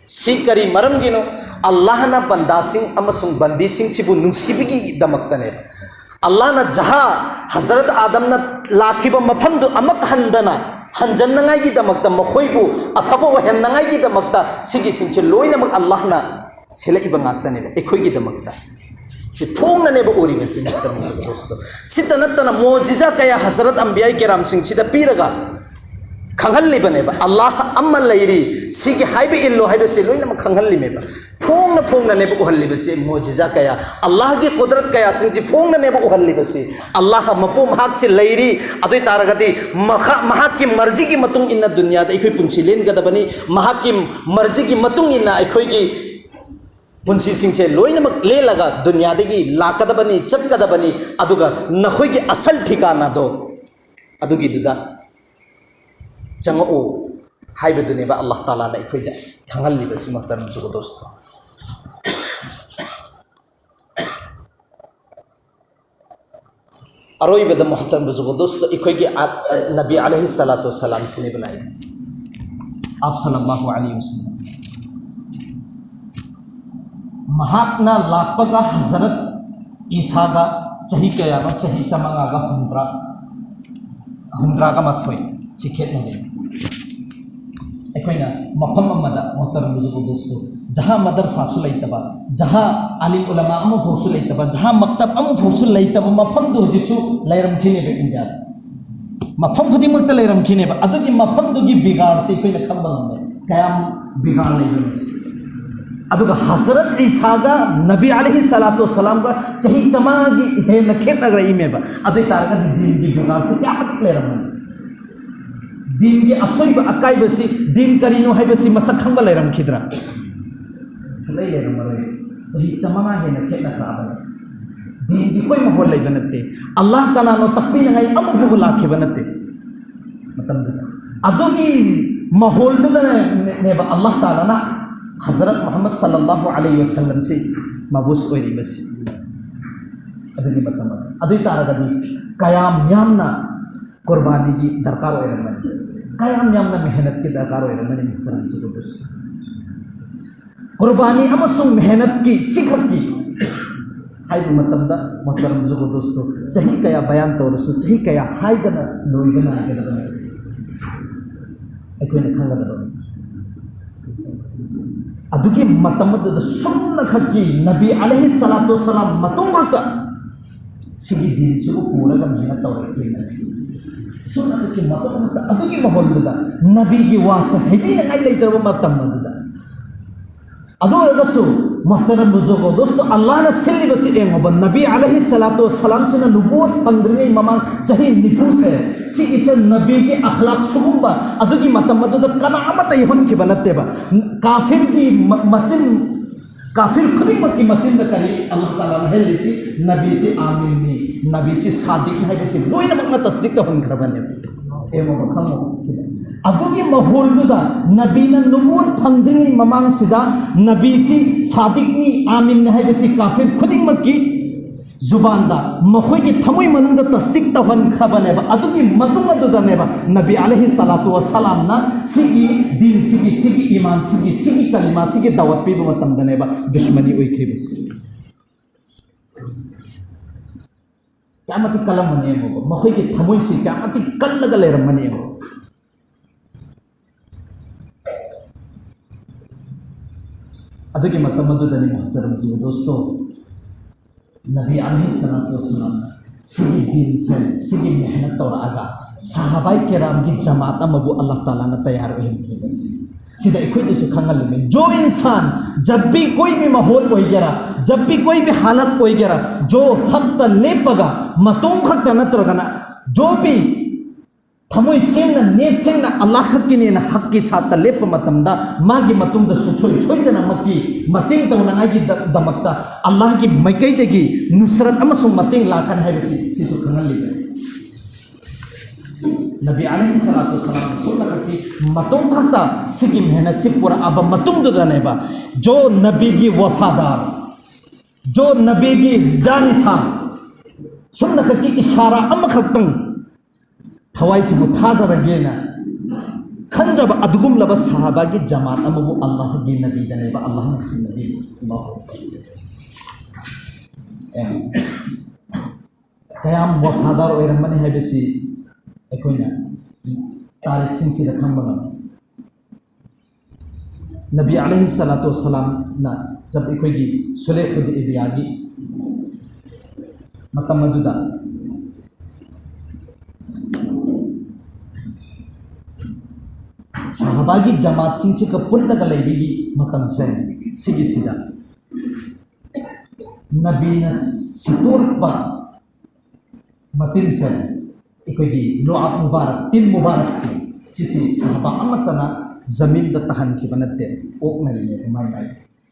ꯁꯤ ꯀꯔꯤ ꯃꯔꯝꯒꯤꯅꯣ? ꯑꯜꯂꯥꯍꯅ ꯕꯟꯗꯥꯁꯤꯡ ꯑꯃꯁꯨꯡ ꯕꯟꯗꯤꯁꯤꯡꯁꯤꯕꯨ ꯅꯨꯡꯁꯤꯕꯒꯤꯗꯃꯛꯇꯅꯦꯕ꯫ ꯑꯜꯂꯥꯍꯅ ꯖꯍꯥ, ꯍꯖꯔꯠ ꯑꯥꯗꯝꯅ ꯂꯥꯛꯈꯤꯕ ꯃꯐꯝꯗꯨ ꯑꯃꯨꯛ ꯍꯟꯗꯅ ꯍꯟꯖꯟꯅꯉꯥꯏꯒꯤꯗꯃꯛꯇ, ꯃꯈꯣꯏꯕꯨ ꯑꯐꯕ ꯑꯣꯏꯍꯟꯅꯉꯥꯏꯒꯤꯗꯃꯛꯇ ꯁꯤꯒꯤꯁꯤꯡꯁꯦ ꯂꯣꯏꯅꯃꯛ ꯑꯜꯂꯥꯍꯅ ꯁꯤꯜꯂꯛꯏꯕ ꯉꯥꯛꯇꯅꯦꯕ ꯑꯩꯈꯣꯏꯒꯤꯗꯃꯛꯇ꯫ ꯁꯤ ꯐꯣꯡꯅꯅꯦꯕ ꯎꯔꯤꯕꯁꯤ, ꯃꯨꯍꯇꯔꯝ ꯗꯣꯁꯇꯣ꯫ ꯁꯤꯇ ꯅꯠꯇꯅ ꯃꯣꯖꯤꯖꯥ ꯀꯌꯥ ꯍꯖꯔꯠ ꯑꯝꯕꯤꯌꯥ ꯀꯦꯔꯥꯝꯁꯤꯡꯁꯤꯗ ꯄꯤꯔꯒ ꯈꯪꯍꯜꯂꯤꯕꯅꯦꯕ꯫ ꯑꯜꯂꯥꯍ ꯑꯃ ꯂꯩꯔꯤ, ꯁꯤꯒꯤ ꯍꯥꯏꯕ ꯏꯜꯂꯣ ꯍꯥꯏꯕꯁꯤ ꯂꯣꯏꯅꯃꯛ ꯈꯪꯍꯜꯂꯤꯃꯦꯕ꯫ ꯐꯣꯡꯅ ꯐꯣꯡꯅꯅꯦꯕ ꯎꯍꯜꯂꯤꯕꯁꯤ, ꯃꯣꯖꯤꯖꯥ ꯀꯌꯥ, ꯑꯜꯂꯥꯍꯒꯤ ꯀꯨꯗꯔꯠ ꯀꯌꯥꯁꯤꯡꯁꯤ ꯐꯣꯡꯅꯅꯦꯕ ꯎꯍꯜꯂꯤꯕꯁꯤ꯫ ꯑꯜꯂꯥꯍ ꯃꯄꯨ ꯃꯍꯥꯛꯁꯤ ꯂꯩꯔꯤ, ꯑꯗꯨ ꯑꯣꯏ ꯇꯥꯔꯒꯗꯤ ꯃꯍꯥꯛ, ꯃꯍꯥꯛꯀꯤ ꯃꯔꯖꯤꯒꯤ ꯃꯇꯨꯡ ꯏꯟꯅ ꯗꯨꯅꯤꯌꯥꯗ ꯑꯩꯈꯣꯏ ꯄꯨꯟꯁꯤ ꯂꯦꯟꯒꯗꯕꯅꯤ, ꯃꯍꯥꯛꯀꯤ ꯃꯔꯖꯤꯒꯤ ꯃꯇꯨꯡ ꯏꯟꯅ ꯑꯩꯈꯣꯏꯒꯤ ꯄꯨꯟꯁꯤꯁꯤꯡꯁꯦ ꯂꯣꯏꯅꯃꯛ ꯂꯦꯜꯂꯒ ꯗꯨꯅꯤꯌꯥꯗꯒꯤ ꯂꯥꯛꯀꯗꯕꯅꯤ, ꯆꯠꯀꯗꯕꯅꯤ, ꯑꯗꯨꯒ ꯅꯈꯣꯏꯒꯤ ꯑꯁꯜ ꯊꯤꯀꯥꯅꯥꯗꯣ ꯑꯗꯨꯒꯤꯗꯨꯗ ꯆꯪꯉꯛꯎ ꯍꯥꯏꯕꯗꯨꯅꯦꯕ ꯑꯜꯂꯥꯍ ꯇꯥꯂꯥꯅ ꯑꯩꯈꯣꯏꯗ ꯈꯪꯍꯜꯂꯤꯕꯁꯤ, ꯃꯨꯍꯇꯔꯝ ꯖꯨꯒꯗꯣꯁꯇꯣ꯫ ꯑꯔꯣꯏꯕꯗ ꯃꯨꯍꯇꯔꯝ ꯖꯨꯒꯗꯣꯁꯇꯣ ꯑꯩꯈꯣꯏꯒꯤ ꯑ-, ꯅꯕꯤ ꯑꯂꯩꯍꯤ ꯁꯂꯥꯇꯨ ꯋꯁꯁꯂꯥꯝꯁꯤꯅꯦꯕ ꯂꯥꯛꯏꯕꯁꯤ꯫ ꯑꯞ ꯁꯜꯂꯜꯂꯥꯍꯨ ꯑꯂꯩꯍꯤ ꯋꯁꯜꯂꯝ꯫ ꯃꯍꯥꯛꯅ ꯂꯥꯛꯄꯒ ꯍꯖꯔꯠ ꯏꯁꯥꯒ ꯆꯍꯤ ꯀꯌꯥꯅꯣ? ꯆꯍꯤ ꯆꯥꯃꯉꯥꯒ ꯍꯨꯝꯗ꯭ꯔꯥ, ꯍꯨꯝꯗ꯭ꯔꯥꯒ ꯃꯥꯊꯣꯏ꯫ ꯁꯤ ꯈꯦꯠꯅꯔꯦ꯫ ꯑꯩꯈꯣꯏꯅ ꯃꯐꯝ ꯑꯃꯗ, ꯃꯨꯍꯇꯔꯝ ꯖꯨꯒꯗꯣꯁꯇꯣ, ꯖꯍꯥ ꯃꯗꯔꯁꯥꯁꯨ ꯂꯩꯇꯕ, ꯖꯍꯥ ꯑꯥꯂꯤꯝ ꯎꯂꯃꯥ ꯑꯃꯐꯥꯎꯁꯨ ꯂꯩꯇꯕ, ꯖꯍꯥ ꯃꯛꯇꯕ ꯑꯃꯐꯥꯎꯁꯨ ꯂꯩꯇꯕ ꯃꯐꯝꯗꯨ ꯍꯧꯖꯤꯛꯁꯨ ꯂꯩꯔꯝꯈꯤꯅꯦꯕ ꯏꯟꯗꯤꯌꯥꯗ꯫ ꯃꯐꯝ ꯈꯨꯗꯤꯡꯃꯛꯇ ꯂꯩꯔꯝꯈꯤꯅꯦꯕ꯫ ꯑꯗꯨꯒꯤ ꯃꯐꯝꯗꯨꯒꯤ ꯕꯤꯒꯥꯔꯁꯦ ꯑꯩꯈꯣꯏꯅ ꯈꯪꯕ ꯉꯝꯃꯦ, ꯀꯌꯥꯝ ꯕꯤꯒꯥꯔ ꯂꯩꯕꯅꯣ꯫ ꯑꯗꯨꯒ ꯍꯖꯔꯠ ꯏꯁꯥꯒ ꯅꯕꯤ ꯑꯂꯩꯍꯤ ꯁꯂꯥꯇꯨ ꯋꯁꯁꯂꯥꯝꯒ ꯆꯍꯤ ꯆꯥꯃꯉꯥꯒꯤ ꯍꯦꯟꯅ ꯈꯦꯠꯅꯈ꯭ꯔꯛꯏꯃꯦꯕ꯫ ꯑꯗꯨ ꯑꯣꯏ ꯇꯥꯔꯒꯗꯤ ꯗꯤꯟꯒꯤ ꯕꯤꯒꯥꯔꯁꯦ ꯀꯌꯥꯃꯇꯤꯛ ꯂꯩꯔꯝꯃꯅꯤ? ꯗꯤꯟꯒꯤ ꯑꯁꯣꯏꯕ ꯑꯀꯥꯏꯕꯁꯤ, ꯗꯤꯟ ꯀꯔꯤꯅꯣ ꯍꯥꯏꯕꯁꯤ ꯃꯁꯛ ꯈꯪꯕ ꯂꯩꯔꯝꯈꯤꯗ꯭ꯔꯥ? ꯁꯨꯡꯂꯩ ꯂꯩꯔꯝꯃꯔꯣꯏ꯫ ꯆꯍꯤ ꯆꯥꯃꯉꯥ ꯍꯦꯟꯅ ꯈꯦꯠꯅꯈ꯭ꯔꯛꯑꯕꯅꯤ꯫ ꯗꯤꯟꯒꯤ ꯑꯩꯈꯣꯏ ꯃꯍꯣꯜ ꯂꯩꯕ ꯅꯠꯇꯦ꯫ ꯑꯜꯂꯥꯍ ꯀꯅꯥꯅꯣ ꯇꯥꯛꯄꯤꯅꯉꯥꯏ ꯑꯃꯐꯥꯎꯕ ꯂꯥꯛꯈꯤꯕ ꯅꯠꯇꯦ ꯃꯇꯝꯗꯨꯗ꯫ ꯑꯗꯨꯒꯤ ꯃꯍꯣꯜꯗꯨꯗꯅꯦꯕ ꯑꯜꯂꯥꯍ ꯇꯥꯂꯥꯅ ꯍꯖꯔꯠ ꯃꯨꯍꯝꯃꯗ ꯁꯜꯂꯜꯂꯥꯍꯨ ꯑꯂꯩꯍꯤ ꯋꯁꯜꯂꯝꯁꯤ ꯃꯕꯨꯁ ꯑꯣꯏꯔꯤꯕꯁꯤ꯫ ꯑꯗꯨꯒꯤ ꯃꯇꯝ ꯑꯗꯨ, ꯑꯗꯨ ꯑꯣꯏ ꯇꯥꯔꯒꯗꯤ ꯀꯌꯥꯝ ꯌꯥꯝꯅ ꯀꯨꯔꯕꯥꯅꯤꯒꯤ ꯗꯔꯀꯥꯔ ꯑꯣꯏꯔꯝꯃꯅꯤ, ꯀꯌꯥꯝ ꯌꯥꯝꯅ ꯃꯦꯍꯅꯠꯀꯤ ꯗꯔꯀꯥꯔ ꯑꯣꯏꯔꯝꯃꯅꯤ, ꯃꯨꯍꯇꯔꯝ ꯖꯨꯒꯣꯗꯣꯁ꯫ ꯀꯨꯔꯕꯥꯅꯤ ꯑꯃꯁꯨꯡ ꯃꯦꯍꯅꯠꯀꯤ ꯁꯤꯈꯛꯀꯤ ꯍꯥꯏꯕ ꯃꯇꯝꯗ, ꯃꯨꯍꯇꯔꯝ ꯖꯨꯒꯣꯗꯣꯁꯇꯣ ꯆꯍꯤ ꯀꯌꯥ ꯕꯌꯥꯟ ꯇꯧꯔꯁꯨ, ꯆꯍꯤ ꯀꯌꯥ ꯍꯥꯏꯗꯅ ꯂꯣꯏꯕ ꯅꯥꯏꯒꯗꯕꯅꯤ꯫ ꯑꯩꯈꯣꯏꯅ ꯈꯪꯒꯗꯕꯅꯤ꯫ ꯑꯗꯨꯒꯤ ꯃꯇꯝ ꯑꯗꯨꯗ ꯁꯨꯝꯅꯈꯛꯀꯤ ꯅꯕꯤ ꯑꯂꯩꯍꯤ ꯁꯂꯥꯇꯨ ꯋꯁꯁꯂꯥꯝ ꯃꯇꯨꯡ ꯈꯛꯇ ꯁꯤꯒꯤ ꯗꯤꯟꯁꯤꯕꯨ ꯄꯨꯔꯒ ꯃꯦꯍꯅꯠ ꯇꯧꯔꯛꯈꯤꯕ ꯅꯕꯤ꯫ ꯁꯨꯝꯅꯈꯛꯀꯤ ꯃꯇꯨꯡ ꯈꯛꯇ ꯑꯗꯨꯒꯤ ꯃꯍꯨꯠꯇꯨꯗ ꯅꯕꯤꯒꯤ ꯋꯥꯁꯦ ꯍꯩꯕꯤꯅꯉꯥꯏ ꯂꯩꯇ꯭ꯔꯕ ꯃꯇꯝ ꯑꯗꯨꯗ꯫ ꯑꯗꯨ ꯑꯣꯏꯔꯒꯁꯨ ꯃꯨꯍꯇꯔꯝ ꯕꯨꯖꯨꯔꯒꯣ ꯗꯣꯁꯇꯣ, ꯑꯜꯂꯥꯍꯅ ꯁꯤꯜꯂꯤꯕꯁꯤ ꯌꯦꯡꯉꯣꯕ, ꯅꯕꯤ ꯑꯂꯩꯍꯤ ꯁꯂꯥꯇꯨ ꯋꯁꯁꯂꯥꯝꯁꯤꯅ ꯅꯨꯕꯨꯋꯠ ꯐꯪꯗ꯭ꯔꯤꯉꯩ ꯃꯃꯥꯡ ꯆꯍꯤ ꯅꯤꯐꯨꯁꯦ, ꯁꯤꯒꯤꯁꯦ ꯅꯕꯤꯒꯤ ꯑꯈ꯭ꯂꯥꯛ ꯁꯤꯒꯨꯝꯕ ꯑꯗꯨꯒꯤ ꯃꯇꯝ ꯑꯗꯨꯗ ꯀꯅꯥ ꯑꯃꯠꯇ ꯌꯧꯍꯟꯈꯤꯕ ꯅꯠꯇꯦꯕ꯫ ꯀꯥꯐꯤꯔꯒꯤ ꯃ-, ꯃꯆꯤꯟ, ꯀꯥꯐꯤꯔ ꯈꯨꯗꯤꯡꯃꯛꯀꯤ ꯃꯆꯤꯟꯗ ꯀꯔꯤ ꯑꯜꯂꯥꯍ ꯇꯥꯂꯥꯅ ꯍꯩꯍꯜꯂꯤꯁꯤ? ꯅꯕꯤꯁꯤ ꯑꯥꯃꯤꯟꯅꯤ, ꯅꯕꯤꯁꯤ ꯁꯥꯗꯤꯛꯅꯤ ꯍꯥꯏꯕꯁꯤ ꯂꯣꯏꯅꯃꯛꯅ ꯇꯁꯗꯤꯛ ꯇꯧꯍꯟꯈ꯭ꯔꯕꯅꯦꯕ꯫ ꯌꯦꯡꯉꯣꯕ, ꯈꯪꯉꯣꯕ ꯁꯤꯗ꯫ ꯑꯗꯨꯒꯤ ꯃꯍꯨꯠꯇꯨꯗ ꯅꯕꯤꯅ ꯅꯨꯕꯨꯋꯠ ꯐꯪꯗ꯭ꯔꯤꯉꯩ ꯃꯃꯥꯡꯁꯤꯗ ꯅꯕꯤꯁꯤ ꯁꯥꯗꯤꯛꯅꯤ, ꯑꯥꯃꯤꯟꯅꯤ ꯍꯥꯏꯕꯁꯤ ꯀꯥꯐꯤꯔ ꯈꯨꯗꯤꯡꯃꯛꯀꯤ ꯖꯨꯕꯥꯟꯗ, ꯃꯈꯣꯏꯒꯤ ꯊꯃꯣꯏ ꯃꯅꯨꯡꯗ ꯇꯁꯗꯤꯛ ꯇꯧꯍꯟꯈ꯭ꯔꯕꯅꯦꯕ꯫ ꯑꯗꯨꯒꯤ ꯃꯇꯨꯡ ꯑꯗꯨꯗꯅꯦꯕ ꯅꯕꯤ ꯑꯂꯩꯍꯤ ꯁꯂꯥꯇꯨ ꯋꯁꯁꯂꯥꯝꯅ ꯁꯤꯒꯤ ꯗꯤꯟꯁꯤꯒꯤ, ꯁꯤꯒꯤ ꯏꯃꯥꯟꯁꯤꯒꯤ, ꯁꯤꯒꯤ ꯀꯂꯤꯃꯥꯁꯤꯒꯤ ꯗꯥꯋꯠ ꯄꯤꯕ ꯃꯇꯝꯗꯅꯦꯕ ꯗꯨꯁꯃꯅꯤ ꯑꯣꯏꯈ꯭ꯔꯤꯕꯁꯤ꯫ ꯀꯌꯥꯃꯇꯤꯛ ꯀꯜꯂꯝꯃꯅꯤ ꯌꯦꯡꯉꯣꯕ, ꯃꯈꯣꯏꯒꯤ ꯊꯃꯣꯏꯁꯤ ꯀꯌꯥꯃꯇꯤꯛ ꯀꯜꯂꯒ ꯂꯩꯔꯝꯃꯅꯤ ꯌꯦꯡꯉꯣ꯫ ꯑꯗꯨꯒꯤ ꯃꯇꯝ ꯑꯗꯨꯗꯅꯤ ꯃꯨꯍꯇꯔꯝ ꯖꯨꯒꯣꯗꯣꯁꯇꯣ, ꯅꯕꯤ ꯑꯂꯩꯍꯤ ꯁꯂꯥꯇꯨ ꯋꯁꯁꯂꯥꯝꯅ ꯁꯤꯒꯤ ꯗꯤꯟꯁꯦ, ꯁꯤꯒꯤ ꯃꯦꯍꯅꯠ ꯇꯧꯔꯛꯑꯒ ꯁꯍꯥꯕꯥꯏ ꯀꯦꯔꯥꯝꯒꯤ ꯖꯃꯥꯠ ꯑꯃꯕꯨ ꯑꯜꯂꯥꯍ ꯇꯥꯂꯥꯅ ꯇꯌꯥꯔ ꯑꯣꯏꯍꯟꯈꯤꯕꯁꯤ꯫ ꯁꯤꯗ ꯑꯩꯈꯣꯏꯗꯁꯨ ꯈꯪꯍꯜꯂꯤꯕꯅꯤ, ꯖꯣ ꯏꯟꯁꯥꯟ ꯖꯕ ꯚꯤ ꯀꯣꯏ ꯚꯤ ꯃꯥꯍꯣꯜ ꯑꯣꯏꯒꯦꯔꯥ, ꯖꯕ ꯚꯤ ꯀꯣꯏ ꯚꯤ ꯍꯥꯂꯠ ꯑꯣꯏꯒꯦꯔꯥ, ꯖꯣ ꯍꯛꯇ ꯂꯦꯞꯄꯒ, ꯃꯇꯣꯝ ꯈꯛꯇ ꯅꯠꯇ꯭ꯔꯒꯅ ꯖꯣ ꯚꯤ ꯊꯃꯣꯏ ꯁꯦꯡꯅ, ꯅꯦꯠ ꯁꯦꯡꯅ ꯑꯜꯂꯥꯍ ꯈꯛꯀꯤꯅꯦꯅ ꯍꯛꯀꯤ ꯁꯥꯠꯇ ꯂꯦꯞꯄ ꯃꯇꯝꯗ, ꯃꯥꯒꯤ ꯃꯇꯨꯡꯗ ꯁꯨꯡꯁꯣꯏ ꯁꯣꯏꯗꯅꯃꯛꯀꯤ ꯃꯇꯦꯡ ꯇꯧꯅꯉꯥꯏꯒꯤ ꯗ-, ꯗꯃꯛꯇ ꯑꯜꯂꯥꯍꯒꯤ ꯃꯥꯏꯀꯩꯗꯒꯤ ꯅꯨꯁꯔꯠ ꯑꯃꯁꯨꯡ ꯃꯇꯦꯡ ꯂꯥꯛꯀꯅꯤ ꯍꯥꯏꯕꯁꯤ ꯁꯤꯁꯨ ꯈꯪꯍꯜꯂꯤꯕꯅꯤ꯫ ꯅꯕꯤ ꯑꯂꯩꯍꯤ ꯁꯂꯥꯇꯨ ꯁꯂꯥꯝ ꯁꯨꯝꯅ ꯈꯛꯀꯤ ꯃꯇꯨꯡ ꯈꯛꯇ ꯁꯤꯒꯤ ꯃꯦꯍꯅꯠꯁꯤ ꯄꯨꯔꯛꯑꯕ ꯃꯇꯨꯡꯗꯨꯗꯅꯦꯕ, ꯖꯣ ꯅꯕꯤꯒꯤ ꯋꯐꯥꯗꯥꯔ, ꯖꯣ ꯅꯕꯤꯒꯤ ꯖꯥꯅꯤꯁꯥꯟ, ꯁꯨꯝꯅ ꯈꯛꯀꯤ ꯏꯁꯥꯔꯥ ꯑꯃꯈꯛꯇꯪ ꯊꯋꯥꯏꯁꯤꯕꯨ ꯊꯥꯖꯔꯒꯦꯅ ꯈꯟꯖꯕ ꯑꯗꯨꯒꯨꯝꯂꯕ ꯁꯍꯥꯕꯥꯒꯤ ꯖꯃꯥꯠ ꯑꯃꯕꯨ ꯑꯜꯂꯥꯍꯒꯤ ꯅꯕꯤꯗꯅꯦꯕ ꯑꯜꯂꯥꯍꯅ ꯁꯤꯟꯅꯕꯤꯔꯤꯁꯤ꯫ ꯑꯜꯂꯥꯍꯨ ꯑꯛꯕꯔ꯫ ꯑꯦ, ꯀꯌꯥꯝ ꯋꯐꯥꯗꯥꯔ ꯑꯣꯏꯔꯝꯃꯅꯤ ꯍꯥꯏꯕꯁꯤ ꯑꯩꯈꯣꯏꯅ ꯇꯥꯔꯤꯛꯁꯤꯡꯁꯤꯗ ꯈꯪꯕ ꯉꯝꯃꯤ꯫ ꯅꯕꯤ ꯑꯂꯩꯍꯤ ꯁꯂꯥꯇꯨ ꯋꯁꯁꯂꯥꯝꯅ ꯖꯕ ꯑꯩꯈꯣꯏꯒꯤ ꯁꯨꯂꯦ ꯍꯨꯗꯩꯕꯤꯌꯥꯒꯤ ꯃꯇꯝ ꯑꯗꯨꯗ ꯁꯍꯥꯕꯥꯒꯤ ꯖꯃꯥꯠꯁꯤꯡꯁꯤꯒ ꯄꯨꯜꯂꯒ ꯂꯩꯕꯒꯤ ꯃꯇꯝꯁꯦ, ꯁꯤꯒꯤꯁꯤꯗ ꯅꯕꯤꯅ ꯁꯤꯠꯇꯣꯔꯛꯄ ꯃꯇꯤꯟꯁꯦ, ꯑꯩꯈꯣꯏꯒꯤ ꯂꯨꯑꯥꯕ ꯃꯨꯕꯥꯔꯛ, ꯇꯤꯟ ꯃꯨꯕꯥꯔꯛꯁꯦ, ꯁꯤꯁꯤ ꯁꯍꯥꯕꯥ ꯑꯃꯠꯇꯅ ꯖꯃꯤꯟꯗ ꯇꯥꯍꯟꯈꯤꯕ ꯅꯠꯇꯦ, ꯑꯣꯛꯅꯔꯤꯅꯦ ꯃꯥꯏ ꯃꯥꯏ꯫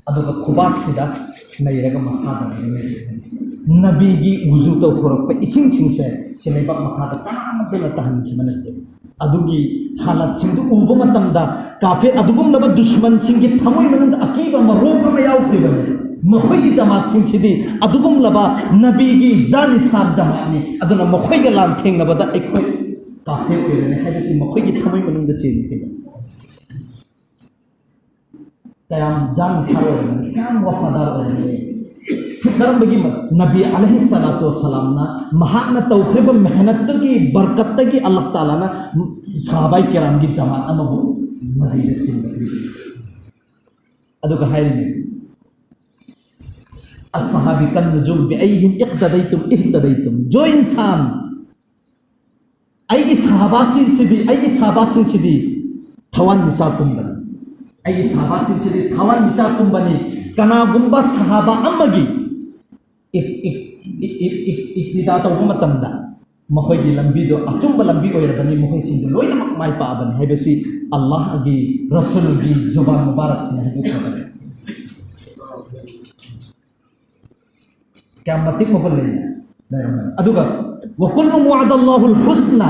ꯑꯗꯨꯒ ꯈꯨꯕꯥꯛꯁꯤꯗ ꯅꯩꯔꯒ ꯃꯁꯥꯗ ꯂꯩꯔꯝꯃꯦ꯫ ꯅꯕꯤꯒꯤ ꯋꯨꯖꯨ ꯇꯧꯊꯣꯔꯛꯄ ꯏꯁꯤꯡꯁꯤꯡꯁꯦ ꯁꯤ ꯂꯩꯕꯥꯛ ꯃꯈꯥꯗ ꯀꯅꯥꯃꯠꯇꯅ ꯇꯥꯍꯟꯈꯤꯕ ꯅꯠꯇꯦ꯫ ꯑꯗꯨꯒꯤ ꯍꯥꯂꯠꯁꯤꯡꯗꯨ ꯎꯕ ꯃꯇꯝꯗ ꯀꯥꯐꯤꯔ ꯑꯗꯨꯒꯨꯝꯂꯕ ꯗꯨꯁꯃꯟꯁꯤꯡꯒꯤ ꯊꯃꯣꯏ ꯃꯅꯨꯡꯗ ꯑꯀꯤꯕ ꯑꯃ, ꯔꯣꯛ ꯑꯃ ꯌꯥꯎꯈꯤꯕꯅꯤ꯫ ꯃꯈꯣꯏꯒꯤ ꯖꯃꯥꯠꯁꯤꯡꯁꯤꯗꯤ ꯑꯗꯨꯒꯨꯝꯂꯕ ꯅꯕꯤꯒꯤ ꯖꯥꯅꯤꯁꯥꯟ ꯖꯃꯥꯠꯅꯤ꯫ ꯑꯗꯨꯅ ꯃꯈꯣꯏꯒ ꯂꯥꯟꯊꯦꯡꯅꯕꯗ ꯑꯩꯈꯣꯏ ꯀꯥꯐꯤꯔ ꯑꯣꯏꯔꯅꯤ ꯍꯥꯏꯕꯁꯤ ꯃꯈꯣꯏꯒꯤ ꯊꯃꯣꯏ ꯃꯅꯨꯡꯗ ꯆꯦꯟꯈꯤꯕ꯫ ꯀꯌꯥꯝ ꯖꯥꯅꯤꯁꯥꯟ ꯑꯣꯏꯔꯝꯒꯅꯤ, ꯀꯌꯥꯝ ꯋꯐꯥꯗꯥꯔ ꯑꯣꯏꯔꯝꯒꯅꯤ꯫ ꯁꯤ ꯀꯔꯝꯕꯒꯤ ꯃ-, ꯅꯕꯤ ꯑꯂꯩꯍꯤ ꯁꯂꯥꯇꯨ ꯋꯁꯁꯂꯥꯝꯅ ꯃꯍꯥꯛꯅ ꯇꯧꯈ꯭ꯔꯤꯕ ꯃꯦꯍꯅꯠꯇꯨꯒꯤ ꯕꯔꯀꯠꯇꯒꯤ ꯑꯜꯂꯥꯍ ꯇꯥꯂꯥꯅ ꯁꯍꯥꯕꯥꯏ ꯀꯤꯔꯥꯝꯒꯤ ꯖꯃꯥꯠ ꯑꯃꯕꯨ ꯅꯕꯤꯗ ꯁꯤꯟꯕꯤꯔꯤ꯫ ꯑꯗꯨꯒ ꯍꯥꯏꯔꯤꯅꯦ, "ꯑꯁꯍꯥꯕꯤ ꯀꯟ ꯅꯨꯖꯨꯝ ꯕꯤꯑꯩꯍꯤꯝ ꯏꯛꯇꯗꯩꯇꯨꯝ ꯏꯍꯇꯗꯩꯇꯨꯝ"꯫ ꯖꯣ ꯏꯟꯁꯥꯟ, ꯑꯩꯒꯤ ꯁꯍꯥꯕꯥꯁꯤꯡꯁꯤꯗꯤ, ꯑꯩꯒꯤ ꯁꯍꯥꯕꯥꯁꯤꯡꯁꯤꯗꯤ ꯊꯋꯥꯟꯃꯤꯆꯥꯛꯀꯨꯝꯕꯅꯤ꯫ ꯑꯩꯒꯤ ꯁꯍꯥꯕꯥꯁꯤꯡꯁꯤꯗꯤ ꯊꯋꯥꯟꯃꯤꯆꯥꯛꯀꯨꯝꯕꯅꯤ꯫ ꯀꯅꯥꯒꯨꯝꯕ ꯁꯍꯥꯕꯥ ꯑꯃꯒꯤ ꯏꯛ-, ꯏꯛ-, ꯏꯛ-, ꯏꯛ-, ꯏꯛ-, ꯏꯛꯇꯤꯗꯥ ꯇꯧꯕ ꯃꯇꯝꯗ ꯃꯈꯣꯏꯒꯤ ꯂꯝꯕꯤꯗꯣ ꯑꯆꯨꯝꯕ ꯂꯝꯕꯤ ꯑꯣꯏꯔꯕꯅꯤ, ꯃꯈꯣꯏꯁꯤꯡꯗꯨ ꯂꯣꯏꯅꯃꯛ ꯃꯥꯏ ꯄꯥꯛꯑꯕꯅꯤ ꯍꯥꯏꯕꯁꯤ ꯑꯜꯂꯥꯍꯒꯤ ꯔꯁꯨꯜꯒꯤ ꯖꯨꯕꯥꯟ ꯃꯨꯕꯥꯔꯛꯁꯤꯅ ꯍꯥꯏꯗꯣꯛꯆꯕꯅꯤ꯫ ꯀꯌꯥꯝ ꯃꯇꯤꯛ ꯃꯒꯨꯟ ꯂꯩꯅ ꯂꯩꯔꯝꯃꯦ꯫ ꯑꯗꯨꯒ "ꯋꯀꯨꯜꯂꯨ ꯋꯥꯗꯜꯂꯥꯍꯨꯜ ꯍꯨꯁꯅꯥ",